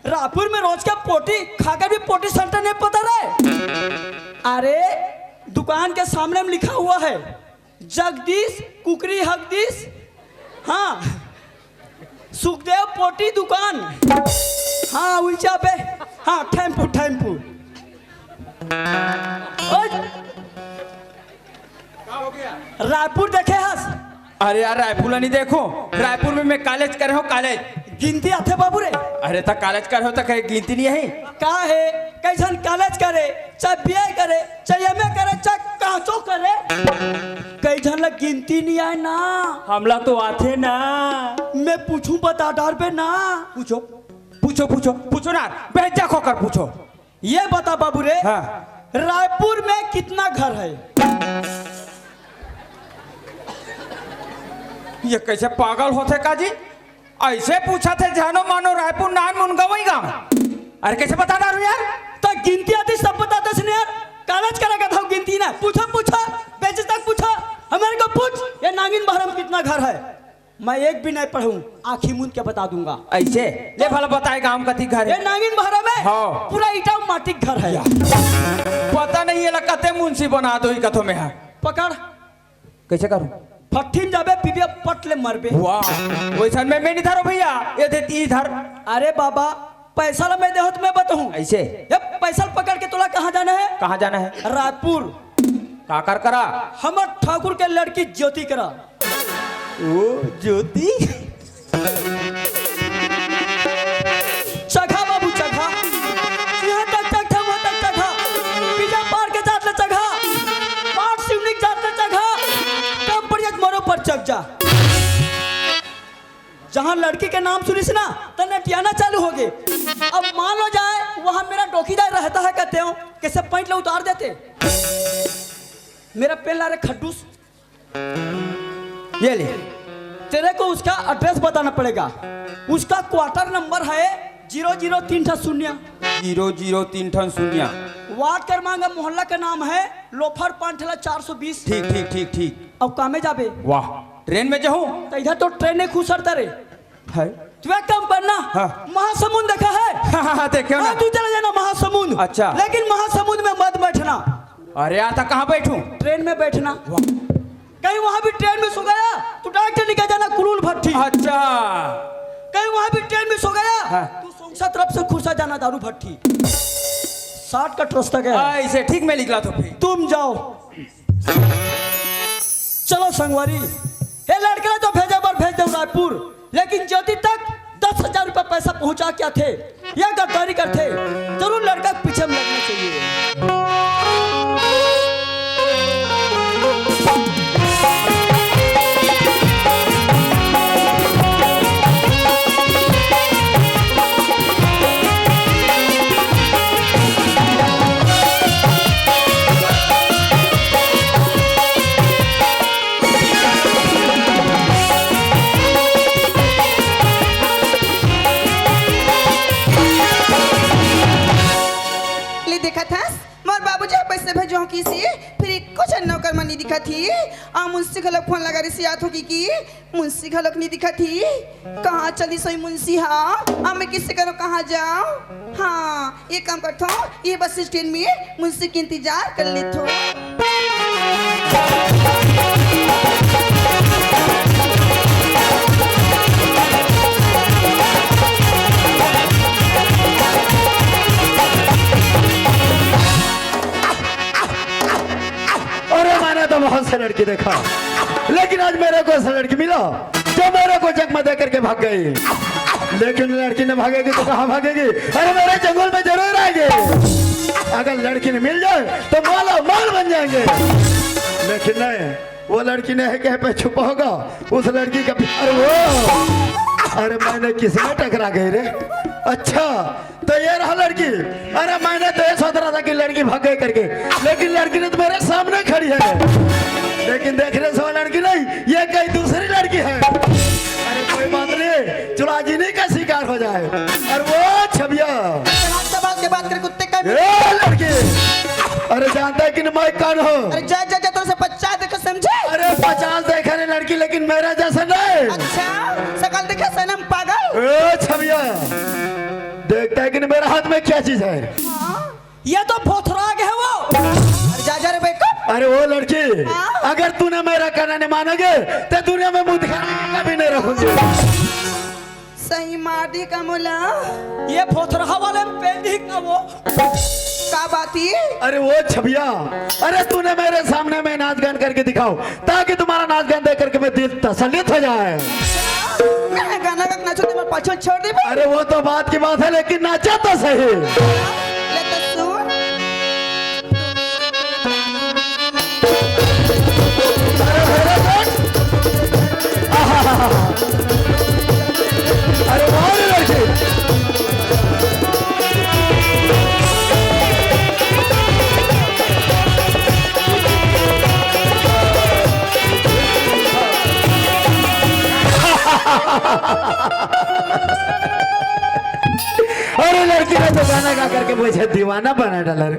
रायपुर में रोज का पोटी खाकर भी पोटी सेंटर नहीं पता रहे। अरे दुकान के सामने में लिखा हुआ है, जगदीश कुकरी हगदीश। हाँ, सुखदेव पोटी दुकान। हाँ, उइचा पे। हाँ, टेम्पू, टेम्पू। ओए, रायपुर देखे हस? अरे यार, रायपुर ला नहीं देखो, रायपुर में मैं कॉलेज करे हो, कॉलेज। गिनती आथे बाबू रे। अरे, त कॉलेज करे हो त कहीं गिनती नहीं है? का है, कैसन कॉलेज करे, चाहे बीए करे, चाहे एमए करे, चाहे कांचो करे। झन ला गिनती नइ आय ना। हमला तो आथे ना। मैं पूछूं, बता डारबे ना। पूछो, पूछो, पूछो, पूछो ना, बेहजा खोकर पूछो। ये बता बाबू रे, हाँ। रायपुर में कितना घर है? ये कैसे पागल होथे का जी? ऐसे पूछा थे जानो मानो रायपुर नान मुनगवई गाँव। अरे कैसे बता डारू यार? तो गिनती आती सब बता दस ने यार। कालज करा का था गिनती ना। पूछो, पूछो, बेचे तक पूछो। हमारे को पूछ, ये नांगिन बहरम कितना घर है? मैं एक भी नहीं पढ़ूं, आंखी मूंद के बता दूंगा। ऐसे? ले भला बताए गांव कती घर ये है। नांगिन बहरम है। हाँ। पूरा ईटा माटी के घर है। पता नहीं ये ला कते मुंशी बना दो ही कथो में है। पकड़। कैसे करूं? फट्ठीम जाबे, पीबे, पट ले मरबे। वाह, वैसन में मैं नहीं धरो भैया, ये दे ती धर। अरे बाबा, पैसा ला मैं देहूं तो मैं बताऊं। ऐसे? ये पैसा ला पकड़ के तोला कहाँ जाना है? कहाँ जाना है? रायपुर। का कर करा? हमर ठाकुर के लड़की ज्योति करा। ओ, ज्योति? चघा बाबू, चघा। यहाँ तक चघा, वहाँ तक चघा। बीजा पार के जात ले चघा। पार सिवनी के जात ले चघा। कम पड़ जात मरो पर चघ जा। जहाँ लड़की के नाम सुनिस ना, त नटियाना चालू हो गए। अब मान लो जाए, वहाँ मेरा डोकीदार रहता है, कहते हो, कैसे पैंट ले उतार देते। मेरा पेन ला रे खड्डूस। ये ले। तेरे को उसका एड्रेस बताना पड़ेगा। उसका क्वार्टर नंबर है जीरो जीरो तीन ठा शून्य। जीरो जीरो तीन ठन शून्य। वार्ड क्रमांक, मोहल्ला का नाम है लोफर पांठला चार सौ बीस। ठीक, ठीक, ठीक, ठीक। अब कामे जाबे? वाह, ट्रेन में जाऊं? तो इधर तो ट्रेन नहीं खुसरता रे। है? तू एक काम करना, हाँ। महासमुंद देखा है? हाँ, हाँ, हाँ, देखे हो ना? हाँ, तू चला जाना महासमुंद। अच्छा। लेकिन महासमुंद में मत बैठना। अरे, आता कहाँ बैठूं? ट्रेन में बैठना। वाह। कहीं वहां भी ट्रेन में सो गया, तो डायरेक्ट निकल जाना कुलूल भट्टी। अच्छा। कहीं वहां भी ट्रेन में सो गया, हाँ। तो सौंसा तरफ से खुसा जाना दारू भट्टी। शॉर्टकट रास्ता क्या है? ऐसे ठीक में निकला तो फिर। तुम जाओ। चलो संगवारी, हे लड़का तो भेजे बर भेज दे रायपुर, लेकिन ज्योति तक दस हजार रुपया पैसा पहुंचा के आथे। ये गद्दारी करथे, जरूर लड़का के पीछे में लगना चाहिए। ले देखत हस, मोर बाबूजी ह पैसे भेजो किसी, फिर एको झन नौकर मन नइ दिखत ही। आ मुंशी घलोक फोन लगा रिहिस, आत होही कि मुंशी घलोक नइ दिखत ही। कहाँ चलिस होही मुंशी हा? आ मैं किसे करो कहाँ जाओ? हाँ, ये काम करथो, ये बस स्टैंड में मुंशी के इंतजार कर लेथो। अरे, मैंने तो बहुत से लड़की देखा, लेकिन आज मेरे को ऐसा लड़की मिला जो मेरे को चकमा दे करके भाग गई। लेकिन लड़की न भागेगी तो कहाँ भागेगी? अरे, मेरे चंगुल में जरूर आएगी। अगर लड़की न मिल जाए तो माला माल बन जाएंगे। लेकिन नहीं, वो लड़की नहीं कहीं पे छुपा होगा। उस लड़की का प्यार वो, अरे, मैंने किसमें टकरा गई रे? अच्छा, तो ये रहा लड़की। अरे, मैंने तो ये सोच रहा था कि लड़की भाग गई करके, लेकिन लड़की ने तो मेरे सामने खड़ी है। लेकिन देख रहे सो, लड़की नहीं, ये कहीं दूसरी लड़की है। अरे, कोई बात नहीं, चुड़ाजिनी का शिकार हो जाए। अरे वो छबिया। शराब शराब के बात कर कुत्ते का। ए लड़की, अरे जानता है कि नहीं मैं कौन हूँ? अरे जा, जा, जा, तेरे से पचास देखो समझे? अरे पचास देखे रे लड़की, लेकिन मेरा जैसा नहीं। अच्छा, शकल देखे सनम पागल। ए छबिया, देखता है कि नहीं मेरा हाथ में क्या चीज है? हाँ। ये तो भोथराग है वो। अरे जा, जा रे बेवकूफ। अरे वो लड़की, हाँ? अगर तूने मेरा कहना नहीं मानोगे, तो दुनिया में मुंह दिखाने का भी नहीं रखूंगी। सही मार दी का मोला। ये भोथरहा वाले में पेल दी का वो। का बात ही? अरे वो छबिया, अरे तूने मेरे सामने में नाच गान करके दिखाओ, ताकि तुम्हारा नाच गान देख करके मैं दिल तसल्लित हो जाए। मैं गाना गा के नाचो, तुम्हारे पाछल छोड़ दे। अरे वो तो बात की बात है, लेकिन नाचा तो सही। ले तो सुन। अरे अरे वाह रे लड़की। अरे लड़की ने तो गाना गा करके मुझे दीवाना बना डाला रे।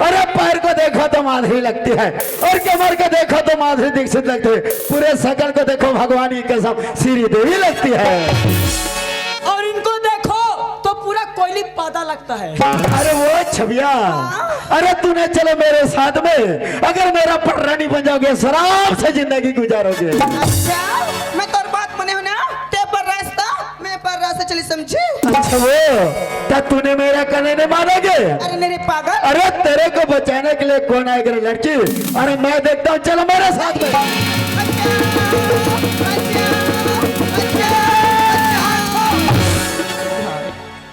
अरे पैर को देखो तो माधुरी लगती है, और कमर को देखो तो माधुरी दीक्षित लगती है, पूरे शकल को देखो भगवान की कसम श्री देवी लगती है। और इनको देखो तो पूरा कोयली पादा लगता है। अरे वो छबिया, अरे तूने चलो मेरे साथ में, अगर मेरा पटरानी बन जाओगे, शराब से जिंदगी गुजारोगे। अच्छा, मैं तोर बात मने हो ना, ते पर रास्ता, मैं पर रास्ता चली समझी। अच्छा वो, तब तूने मेरा कहना नहीं मानोगे? अरे मेरे पागल। अरे तेरे को बचाने के लिए कौन आएगा रे लड़की? अरे मैं देखता हूँ, चलो मेरे साथ में। अच्छा, अच्छा, अच्छा, अच्छा।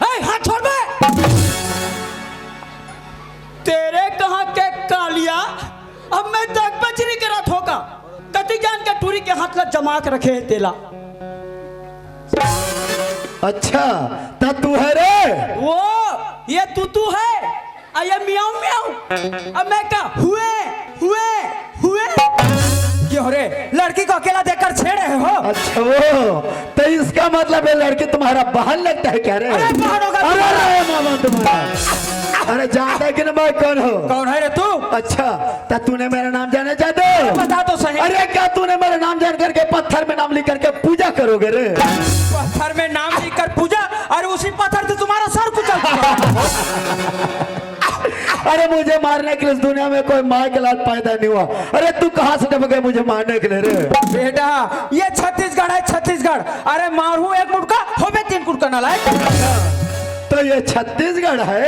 ए, हाथ छोड़ बे। तेरे कहाँ के कालिया, अब मैं दग बजरी के रथ होगा। कति जान के टूरी के हाथ ला जमा के रखे है तेला। अच्छा, त तू है रे? वो, ये तू तू है, आ ये म्याऊ म्याऊ, अब मैं का हुए, हुए, हुए। क्यों रे, लड़की को अकेला देखकर छेड़ रहे हो? अच्छा वो, तो इसका मतलब ये लड़की तुम्हारा बहन लगता है क्या रे? अरे बहन होगा अरे तुम्हारा। अरे मामा तुम्हारा। अरे जानता है कि ना मैं कौन हूँ? कौन है रे तू? अच्छा, तो तूने मेरा नाम जाना चाहते हो? बता तो सही। अरे क्या तूने मेरा नाम जान करके पत्थर में नाम लिख करके पूजा करोगे रे? पत्थर में नाम लिख कर पूजा, और उसी पत्थर से तुम्हारा सर कुचल दूंगा। अरे मुझे मारने के लिए इस दुनिया में कोई माँ के लाल पैदा नहीं हुआ। अरे तू कहाँ से टपक गए मुझे मारने के लिए रे? बेटा, ये छत्तीसगढ़ है, छत्तीसगढ़। अरे मारू एक मुटका, होबे तीन कुटका नालायक। तो ये छत्तीसगढ़ है?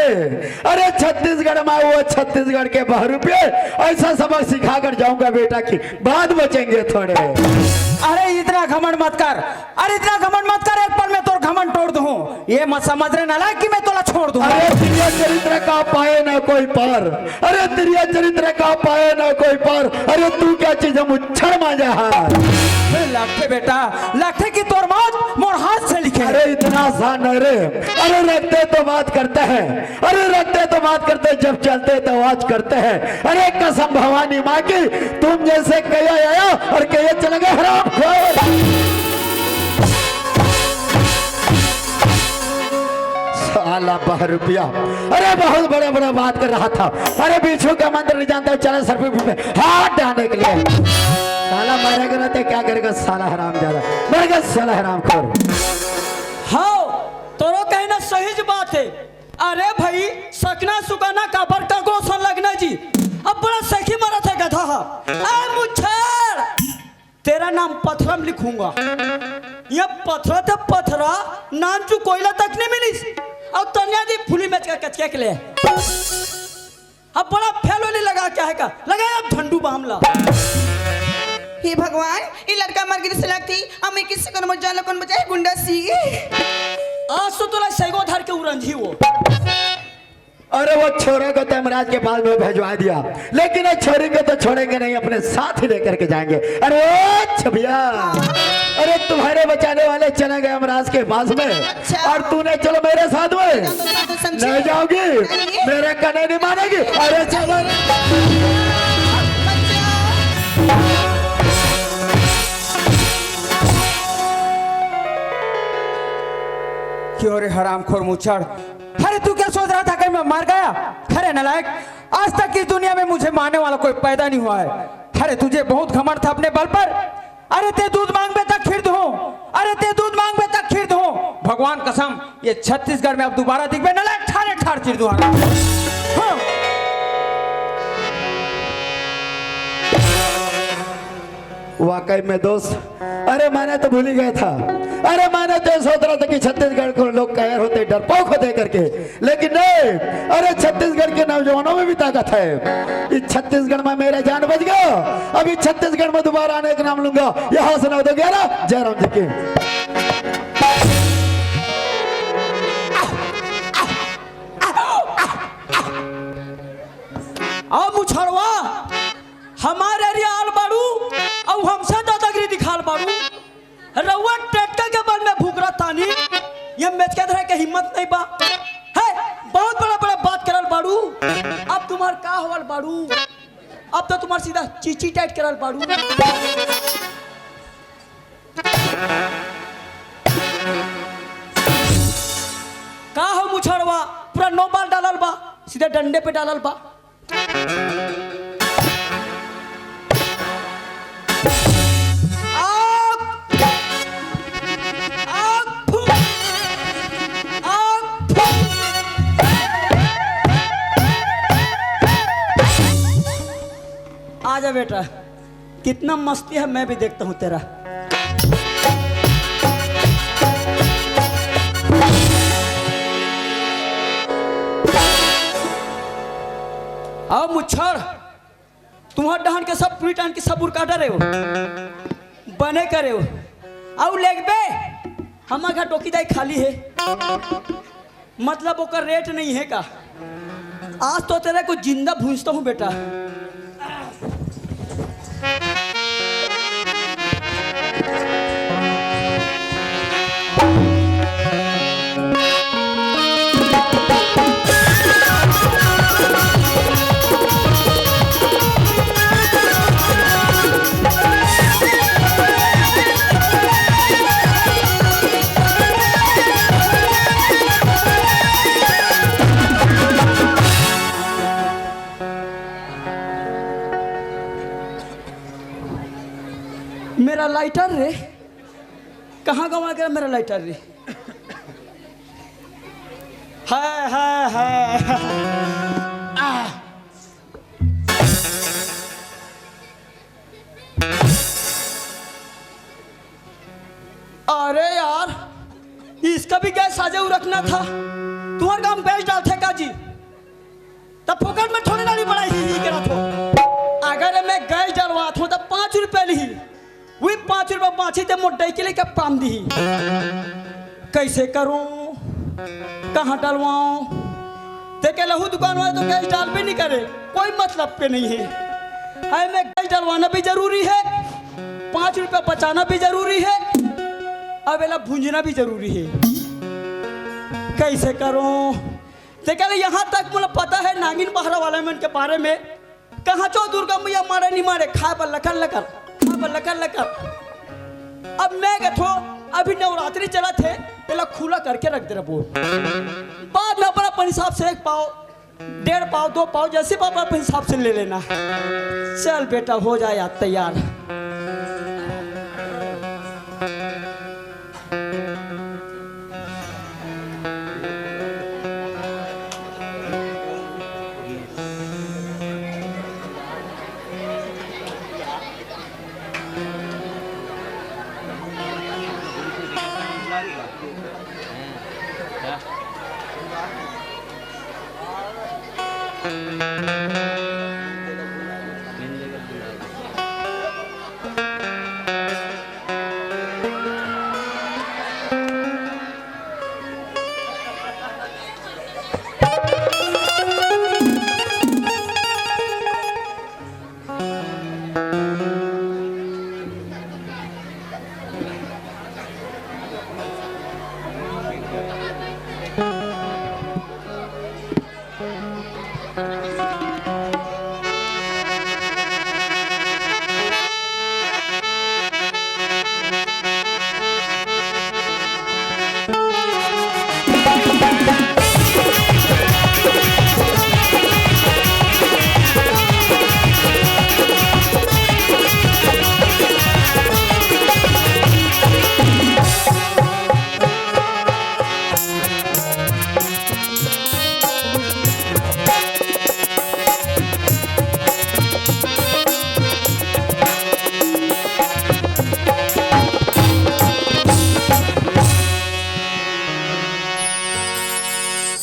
अरे छत्तीसगढ़ में वो छत्तीसगढ़ के बहरूपिये, ऐसा सबक सिखा कर जाऊंगा बेटा कि बाद बचेंगे थोड़े। अरे इतना घमंड मत कर, अरे इतना घमंड मत कर, एक पल में तोर घमंड तोड़ दूं। ये मत समझ रे नालायक कि मैं तोला छोड़ दूं। अरे तिरिया चरित्र का पाए ना कोई पार, अरे तिरिया चरित्र का पाए ना कोई पार, अरे तू क्या चीज है मुच्छड़ मांजा है। अरे लट्ठे बेटा, लट्ठे की तोर मौत मोर हाथ से लिखे। अरे इतना आसान नहीं रे, अरे रखते तो बात करते हैं, अरे रखते तो बात करते हैं, जब चलते तो आवाज करते हैं। अरे कसम भवानी माँ की, तुम जैसे कहिया आया और कहिया चला गया हरामखोर। साला बहरूपिया, अरे बहुत बड़ा बड़ा बात कर रहा था। अरे बिच्छू का मंत्र नहीं जानता, चला सर पे हाथ डालने के लिए। साला मरेगा ना तो क्या करेगा साला हरामजादा, मरेगा साला हरामखोर। हाँ, तोरो कहना सही ज बात है। अरे भाई, सकना सुकाना काबर का गोसन लगना जी। अब बड़ा सखी मरत है गधा हा। ए मुच्छड़, तेरा नाम पथरा में लिखूंगा। ये पथरा ते पथरा, नानचू कोयला तक नहीं मिलिस। अब तनिया दी फुली में कचके के ले। अब बड़ा फैलोली लगा क्या है का? लगा अब झंडू बाम ला। हे भगवान, ये लड़का मर गिर से लगती, अब मैं किसी को न जान लो कौन बचाए गुंडा सी। आज तो तोला सैगो धर के उरंझी वो। अरे वो छोरे को तो यमराज के पास में भिजवा दिया, लेकिन इस छोरी को तो छोड़ेंगे नहीं, अपने साथ ही लेकर के जाएंगे। अरे ओ छबिया, अरे तुम्हारे बचाने वाले चले गए यमराज के पास में, अच्छा। और तूने चलो मेरे साथ में। नहीं जाओगी, मेरा कहना नहीं मानेगी। अरे चलो। क्यों रे हरामखोर मुच्छड़, अरे तू क्या सोच रहा था कि मैं मर गया? अरे नालायक, आज तक इस दुनिया में मुझे मारने वाला कोई पैदा नहीं हुआ है। अरे तुझे बहुत घमंड था अपने बल पर। अरे ते दूध मांगबे तक खीर दूं, अरे ते दूध मांगबे तक खीर दूं। भगवान कसम, ये छत्तीसगढ़ में अब दोबारा दिखबे नालायक, ठारे ठार चीर दूं। हाँ। वाकई में दोस्त, अरे मैंने तो भूल ही गया था। अरे मैंने तो सोच रहा था कि छत्तीसगढ़ को लोग कायर होते, डरपोक होते करके, लेकिन नहीं। अरे छत्तीसगढ़ के नौजवानों में भी ताकत है। इस छत्तीसगढ़ में मेरा जान बच गया। अभी छत्तीसगढ़ में दोबारा आने का नाम लूंगा। यहाँ से नौ दो ग्यारह, जयराम जी की। अब मुछड़वा हमारे एरिया आल बाड़ू, अउ हमसे दादागिरी दिखाल बाड़ू। रउआ रानी, ये मेचका धरे के हिम्मत नहीं बा। है, बहुत बड़ा बड़ा बात करल बाड़ू। अब तुम्हार का होवल बाड़ू? अब तो तुम्हार सीधा चीची टाइट करल बाड़ू। का हो मुछड़वा, पूरा नौ बाल डालल बा, सीधे डंडे पे डालल बा। आग! आग! फू! आग! फू! आजा बेटा, कितना मस्ती है, मैं भी देखता हूँ तेरा। आओ मुच्छड़, तुम्हार डहन के सब पूरी टहन के सब उरका डरे हो, बने करे हो। आओ लेगबे, हमार घर टोकी दाई खाली है। मतलब ओकर रेट नहीं है का? आज तो तेरे को जिंदा भूंजता हूँ बेटा। मेरा लाइटर रे, कहाँ गवा गया मेरा लाइटर रे? हाय, हाय, हाय। आह। अरे यार, इसका भी गैस साजे रखना था। तुम्हारे गांव में गैस डालते का जी? तब फोकट में थोड़ी डाली बड़ा ही, ही करत हो। अगर मैं गैस डलवात हूँ तब पाँच रुपया ली, वही पाँच रुपया बाँची ते मोर डई के लेके पाम दी। कैसे करूँ, कहाँ डलवाऊँ? ते के लहू दुकान वाले तो गैस डाल भी नहीं करे, कोई मतलब के नहीं है। है में गैस डलवाना भी जरूरी है, पाँच रुपया बचाना भी जरूरी है, अब एला भूंजना भी जरूरी है। कैसे करूँ? ते कहले, यहाँ तक मोला पता है नागिन बहरा वाला मन के बारे में। कहाँ चो दुर्गा मैया मारे नहीं मारे, खाए बर लकर लकर, खाए बर लकर लकर। अब मैं कथो, अभी नवरात्रि चलत है, पहला खुला करके रख दे रबो। बाद में अपन अपन हिसाब से एक पाव, डेढ़ पाव, दो पाव, जैसे बाबा अपन हिसाब से ले लेना। चल बेटा, हो जाए यार तैयार।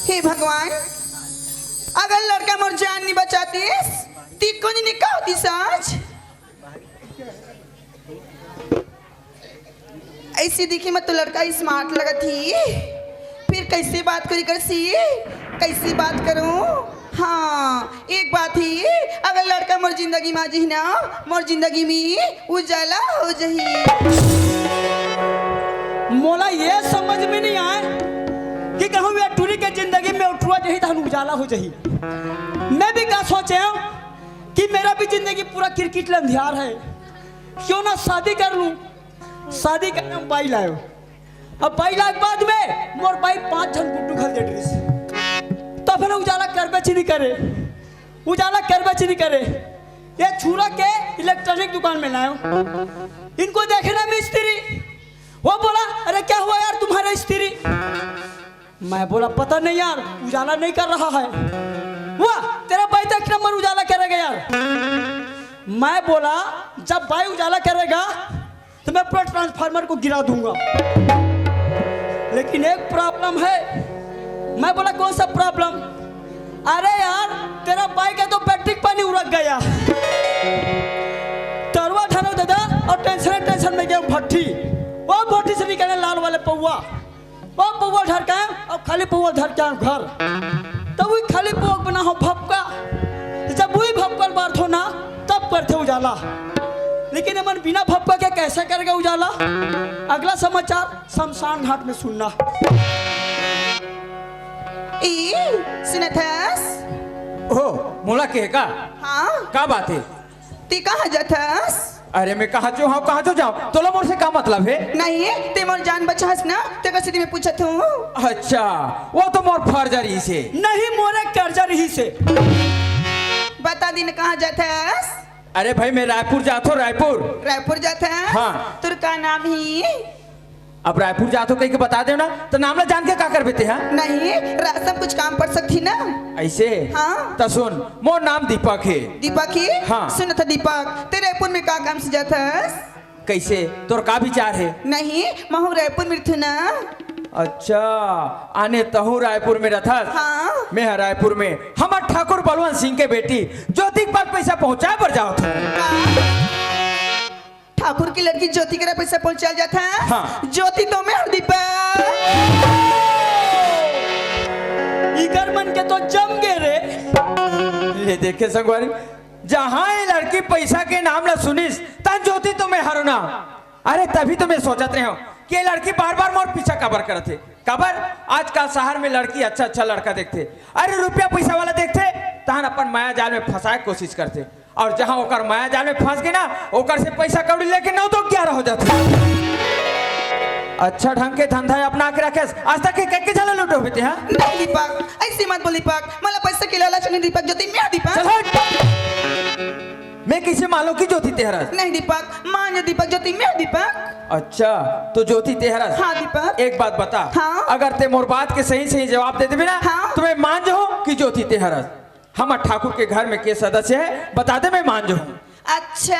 हे भगवान, अगर लड़का मोर जान नहीं बचातीस, ती कुछ नहीं कहती साँच। ऐसे देखी मत तो लड़का स्मार्ट लगत ही, फिर कैसे बात करी कर सी, कैसे बात करूं? हाँ, एक बात ही, अगर लड़का मोर जिंदगी में आ जही ना, मोर जिंदगी में उजाला हो जही। मोला ये समझ में नहीं आए कि कहूँ ये टूरी के जिंदगी में उठुआ जही तहन उजाला हो जही। मैं भी का सोचे हूँ कि मेरा भी जिंदगी पूरा किरकिट ले अंधियार है, क्यों ना शादी कर लूँ। शादी करने में बाई लायो। अब बाई लाख बाद में मोर बाई पांच झन गुड्डू घल दे डरिस। तो फिर उजाला करबे ची नहीं करे, उजाला करबे ची नहीं करे। ये छुरा के इलेक्ट्रॉनिक दुकान में लायो। इनको देखे ना मिस्त्री, वो बोला, "अरे क्या हुआ यार तुम्हारे स्त्री?" मैं बोला, "पता नहीं यार, उजाला नहीं कर रहा है।" "वाह, तेरा बाई तो एक नंबर उजाला करेगा यार।" मैं बोला, "जब बाई उजाला करेगा तो मैं पूरा ट्रांसफार्मर को गिरा दूंगा।" लेकिन एक प्रॉब्लम है। मैं बोला, "कौन सा प्रॉब्लम?" "अरे यार, तेरा बाई का तो बैटरी पानी उड़क गया।" तरुआ धरो दादा, और टेंशन टेंशन में गया भट्टी, वो भट्टी से निकले लाल वाले पौवा, वो पौवा धर के आए और खाली पौवा धर के आए घर। तब वही खाली पौवा बना हो भपका। जब वही भपकल बार थो ना, तब करते उजाला। लेकिन एमन बिना भपका के कैसे करेगा उजाला? अगला समाचार शमशान घाट में सुनना। ए, सुनत हस? ओ, मोला के का? हाँ। का बात है? ती कहाँ जात हस? अरे, मैं कहाँ जो हूँ, कहाँ जो जाऊँ, तोला मोर से का मतलब है? नहीं, ते मोर जान बचाहस ना, ते कसे मैं पूछत हूँ। अच्छा, वो तो मोर फर्ज रहिस हे। नहीं, मोरे कर्जा रहिस हे। बता दिन, कहाँ जात हस? अरे भाई, मैं रायपुर जात हूँ, रायपुर। रायपुर जात हस? हाँ। तोर का नाम ही? अब रायपुर जात हो कहिके बता देव ना, त नाम ला जान के का करबे ते, हाँ? नहीं, रास्ता में कुछ काम पड़ सकती ना। ऐसे? हाँ। त सुन, मोर नाम दीपक हे। दीपक हे? हाँ। सुन त दीपक, ते रायपुर में का काम से जात हस? कैसे? तोर का विचार हे? नहीं, महू रायपुर में रहिथों ना। अच्छा, आने तहूँ रायपुर में रहिथस? हाँ। मैं ह रायपुर में हमर ठाकुर बलवंत सिंह के बेटी ज्योति के पास पैसा पहुँचाए बर जात हूँ। का? ठाकुर की लड़की ज्योति करा पैसा पहुंचाल जात हे। हाँ। ज्योति तो मैं हर दीपक। इकर मन के तो जम गे रे। ले देखे संगवारी, जहाँ ये लड़की पैसा के नाम ला सुनिस, तहन ज्योति तो मैं हरो ना। अरे तभी तो मैं सोचत रहे हूँ कि ये लड़की बार बार मोर पीछा काबर करत हे। काबर? आजकल शहर में लड़की अच्छा अच्छा लड़का देखथे, अरे रुपया पैसा वाला देखथे, तहन अपन माया जाल में फंसाए के कोशिश करथे। और जहाँ ओकर माया जाल में फंस गे ना, ओकर से पैसा कौड़ी लेके नौ दो ग्यारह हो जाथे। अच्छा ढंग के धंधा अपना के रखेस, आज तक एक एक के झन ला लूटे होबे ते, हाँ? नहीं दीपक, ऐसे मत बोल दीपक, मोला पैसा के लालच नहीं दीपक, ज्योति मैं दीपक। चल हट। मैं कैसे मानूं कि ज्योति ते हरस? नहीं दीपक, मान जा दीपक, ज्योति मैं दीपक। अच्छा, तो ज्योति ते हरस? हाँ दीपक। एक बात बता। हाँ। अगर ते मोर बात के सही सही जवाब दे देबे ना, हाँ। तो मैं मान जाऊँ कि ज्योति ते हरस। हमर ठाकुर के घर में के सदस्य हे, बता दे, मैं मान जाहूँ। अच्छा,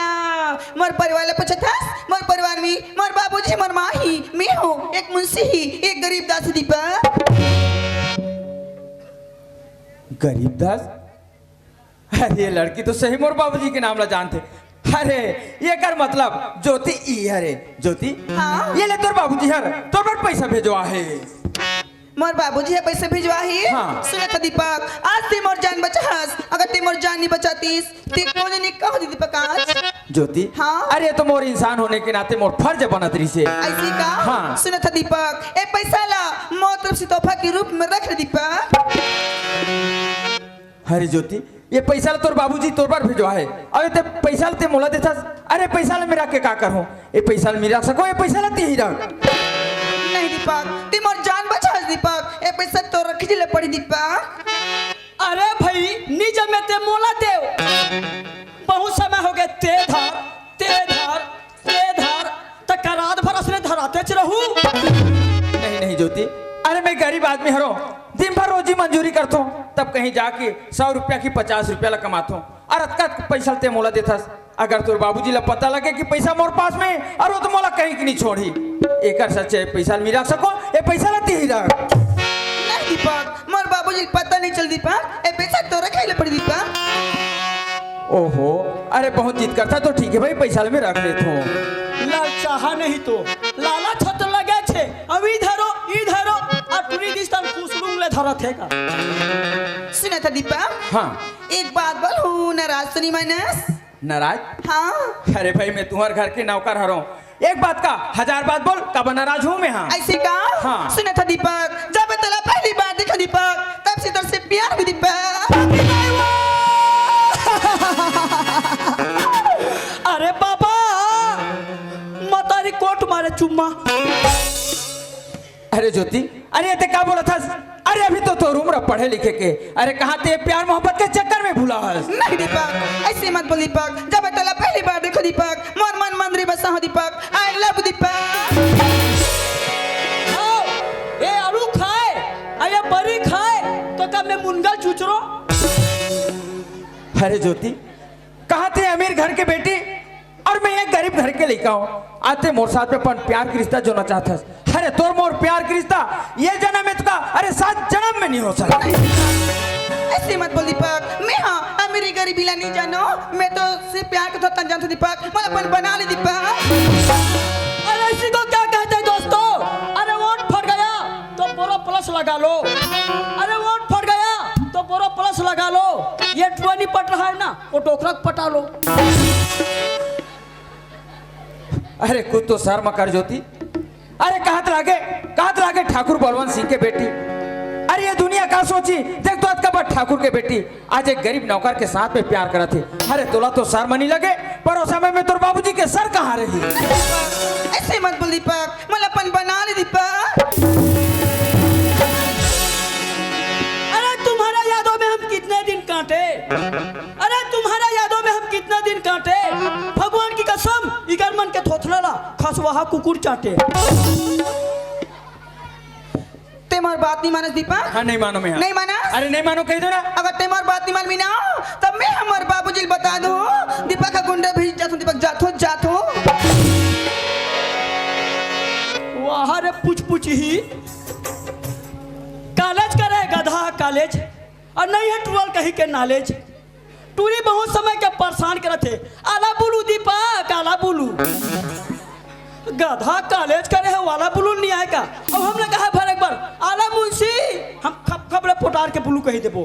मोर परिवार ला पूछत हस? मोर परिवार में मोर बाबूजी, मोर माँ ही, मैं हूँ, एक मुंशी ही, एक गरीब दास दीपक। गरीब दास? अरे, ये लड़की तो सही मोर बाबूजी के नाम ला जानथे। अरे, एकर मतलब ज्योति ई हरे। ज्योति? हाँ। ये ले तोर बाबूजी हर तोर बर पैसा भेजवा हे। मोर बाबूजी ह पैसा भिजवाही। हाँ। सुनत ह दीपक, आज ते मोर जान बचाहस, अगर ते मोर जान नहीं बचातीस, ते कोनो दिन का होती दीपक आज। ज्योति। हाँ। अरे, ये तो मोर इंसान होने के नाते मोर फर्ज बनत रहिसे। ऐसे का? हाँ। सुनत ह दीपक, ए पैसा ला मोर तरफ से तोहफा के रूप में रख ले दीपक। अरे ज्योति, ये पैसा ला तोर बाबूजी तोर बर भिजवा हे। अबे ते पैसा ला ते मोला देथस? अरे पैसा ला मैं रख के का करहूँ? ए पैसा ला मैं रख सकूँ? ए पैसा ला ते ही रख। नहीं दीपक, ते मोर जान बचास दीपक। ए पैसा तो रख ले पड़ी दीपक। अरे भाई, नी जमे ते मोला देव। बहुत समय हो गए, ते धर, ते धर। ते धर, त का रात भर असने धरातेच रहू? नहीं, नहीं ज्योति, अरे मैं गरीब आदमी हरो, दिन भर रोजी मंजूरी करथो, तब कहीं जाके सौ रुपया की पचास रुपया ला कमाथो, और अतका पैसा ते मोला देथस। अगर तोर बाबूजी ला पता लगे कि पैसा मोर पास में, और वो तो मोला कहीं की नहीं छोड़ी। एकर सच्चे पैसा ला मैं रख सको, ए पैसा ला ते ही रख। नहीं दीपक, मोर बाबूजी ला पता नहीं चल दीपक, ए पैसा तो रखे ले पड़ी दीपक। ओहो, अरे बहुत जिद करता तो ठीक है भाई, पैसा ला मैं रख लेत हूँ। ललचाहा नहीं तो, लालच हो तो लगे छे। अब इधर हो, इधर हो, आ टूरी दिस तन कुसुम ले धरत हे का। सुनत ह दीपक। हाँ। एक बात बोलहूँ, नाराज तो नहीं मानस? नाराज? हाँ। अरे भाई, मैं तुम्हार घर के नौकर हरो, एक बात का हजार बात बोल, काबर नाराज हूँ मैं? हाँ। अइसे का? हाँ। सुनत हस दीपक, जब तोला पहली बार देखे हँव दीपक, तब से तोर से प्यार होगे दीपक। अरे बाबा, मतारी कोट मारे चुम्मा। अरे ज्योति, अरे तें का बोलत हस? अरे अभी तो तोर उम्र पढ़े लिखे के। अरे कहाँ तें प्यार मोहब्बत के चक्कर में भुला हस? नहीं दीपक, अइसे मत बोल दीपक। जब तोला पहली बार देखे हँव दीपक, मोर मन मंदिर बसा हो दीपक। I love Deepak. खाओ, ये आलू खाए, अउ ये बरी खाए, तो कब मैं मुनगा चुचरो? अरे ज्योति, कहाँ तें अमीर घर के बेटी अउ मैं एक गरीब घर के लइका हूँ। आज तें मोर साथ में अपन प्यार के रिश्ता जोड़ना चाहत हस। अरे तोर मोर प्यार के रिश्ता ये जनम में तो का, अरे सात जनम में नहीं हो सकता। अइसे मत बोल दीपक, मैं हाँ अमीरी गरीबी ला नहीं जानों, मैं तोर से प्यार करथों त जानथों दीपक, मोला अपन बना ले दीपक। अरे इसी को क्या कहते हैं दोस्तों? अरे वोट फट गया तो बोरो प्लस लगा लो, अरे वोट फट गया तो बोरो प्लस लगा लो। ये टुआ नहीं पट रहा है ना, वो डोकरा के पटा लो। अरे कुछ तो शर्म कर ज्योति। अरे कहत लागे, कहत लागे ठाकुर बलवंत सिंह के बेटी। अरे ये दुनिया का सोचही, देख तो अतका बड़ ठाकुर के बेटी आज एक गरीब नौकर के साथ में प्यार करत हे। अरे तोला तो शर्म नहीं लगे, पर ओ समय में तोर बाबूजी के सर कहाँ रही? अइसे मत बोल दीपक, मोला अपन बना ले दीपक। अरे तुम्हारा यादों में हम कितने दिन काटे, अरे तुम्हारा यादों में हम कितना दिन काटे, भगवान की कसम, इकर मन के थोथला ला खसवाहा कुकुर चाटे। तें मोर बात नहीं मानस दीपक? हाँ, नहीं मानों मैं। नहीं मानस? अरे नहीं मानों कहि देवों ना। अगर तें मोर बात नहीं मानबे ना, तब मैं हमर बाबूजी ल बता दूँ। दीपक का गुंडा भेज जाथों, दीपक जाथों, जाथों। वाह रे पुछ पुछ ही। कॉलेज करे गधा कॉलेज, अउ नहीं हे टुअल कहीं के नॉलेज। टूरी बहुत समय के परेशान करत हे, आला बुलू दीपक, आला बुलू। गधा कॉलेज करे हे, वाला बुलू नहीं आय का? अब हमने कहा भर एक बार, आला मुंशी, हम खप खप ले पोटार के बुलू कहि देबो।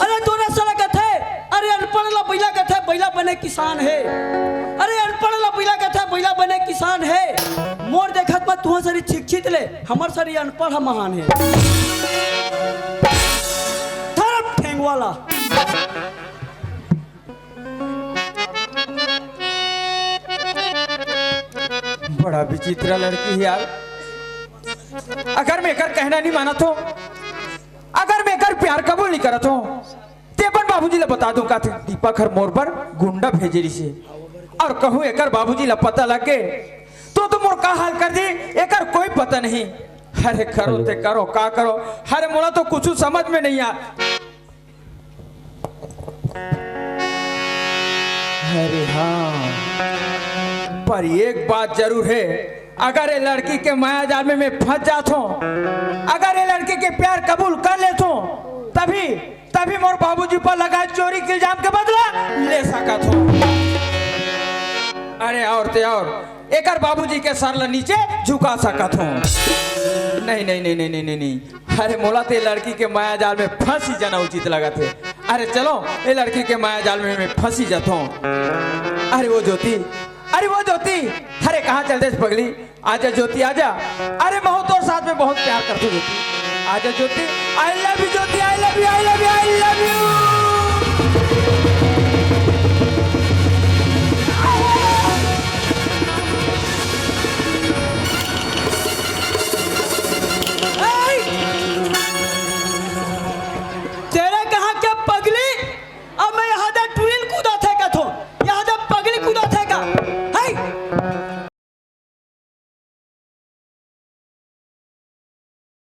अरे तोरा साला कथे, अरे अनपढ़ ला बैला कथे, बैला बने किसान हे। अरे अनपढ़ ला बैला कथे, बैला बने किसान हे। मोर देखत म तुँहर सरी छिकछित ले, हमर सरी अनपढ़ महान हे। धरम ठेंगवाला। बड़ा विचित्र लड़की हे यार। अगर मैं एकर कहना नहीं मानत हों, अगर मैं एकर प्यार कबूल नहीं करत हों, ते अपन बाबूजी ला बता दूँ का, दीपक हर मोर बर गुंडा भेजे रिहिसे। अउ कहूँ एकर बाबूजी ला पता लग गे, तो, तो मोर का हाल कर दिही, एकर कोई पता नहीं। अरे करो ते करो, का करो, अरे मोला तो कुछु समझ में नहीं आ। अरे हाँ, पर एक बात जरूर हे, अगर ये लड़की के माया जाल में मैं फंस जात हों, अगर ये लड़की के प्यार कबूल कर लेत हों, तभी, तभी मोर बाबूजी पर लगाए चोरी के इल्जाम के बदला ले सकत हों। अरे अउ ते अउ एकर बाबूजी के सर ला नीचे झुका सकत हों। नहीं, नहीं, नहीं। अरे मोला ते लड़की के माया जाल में फंसी जाना उचित लगत हे। अरे चलो, ये लड़की के माया जाल में मैं फंसी जाथों। अरे वो ज्योति, अरे वो ज्योति, अरे कहाँ चल देस पगली? आजा ज्योति, आजा। अरे महूँ तोर साथ में बहुत प्यार करथों ज्योति। आजा ज्योति, I love you Jyoti, I love you, I love you, I love you।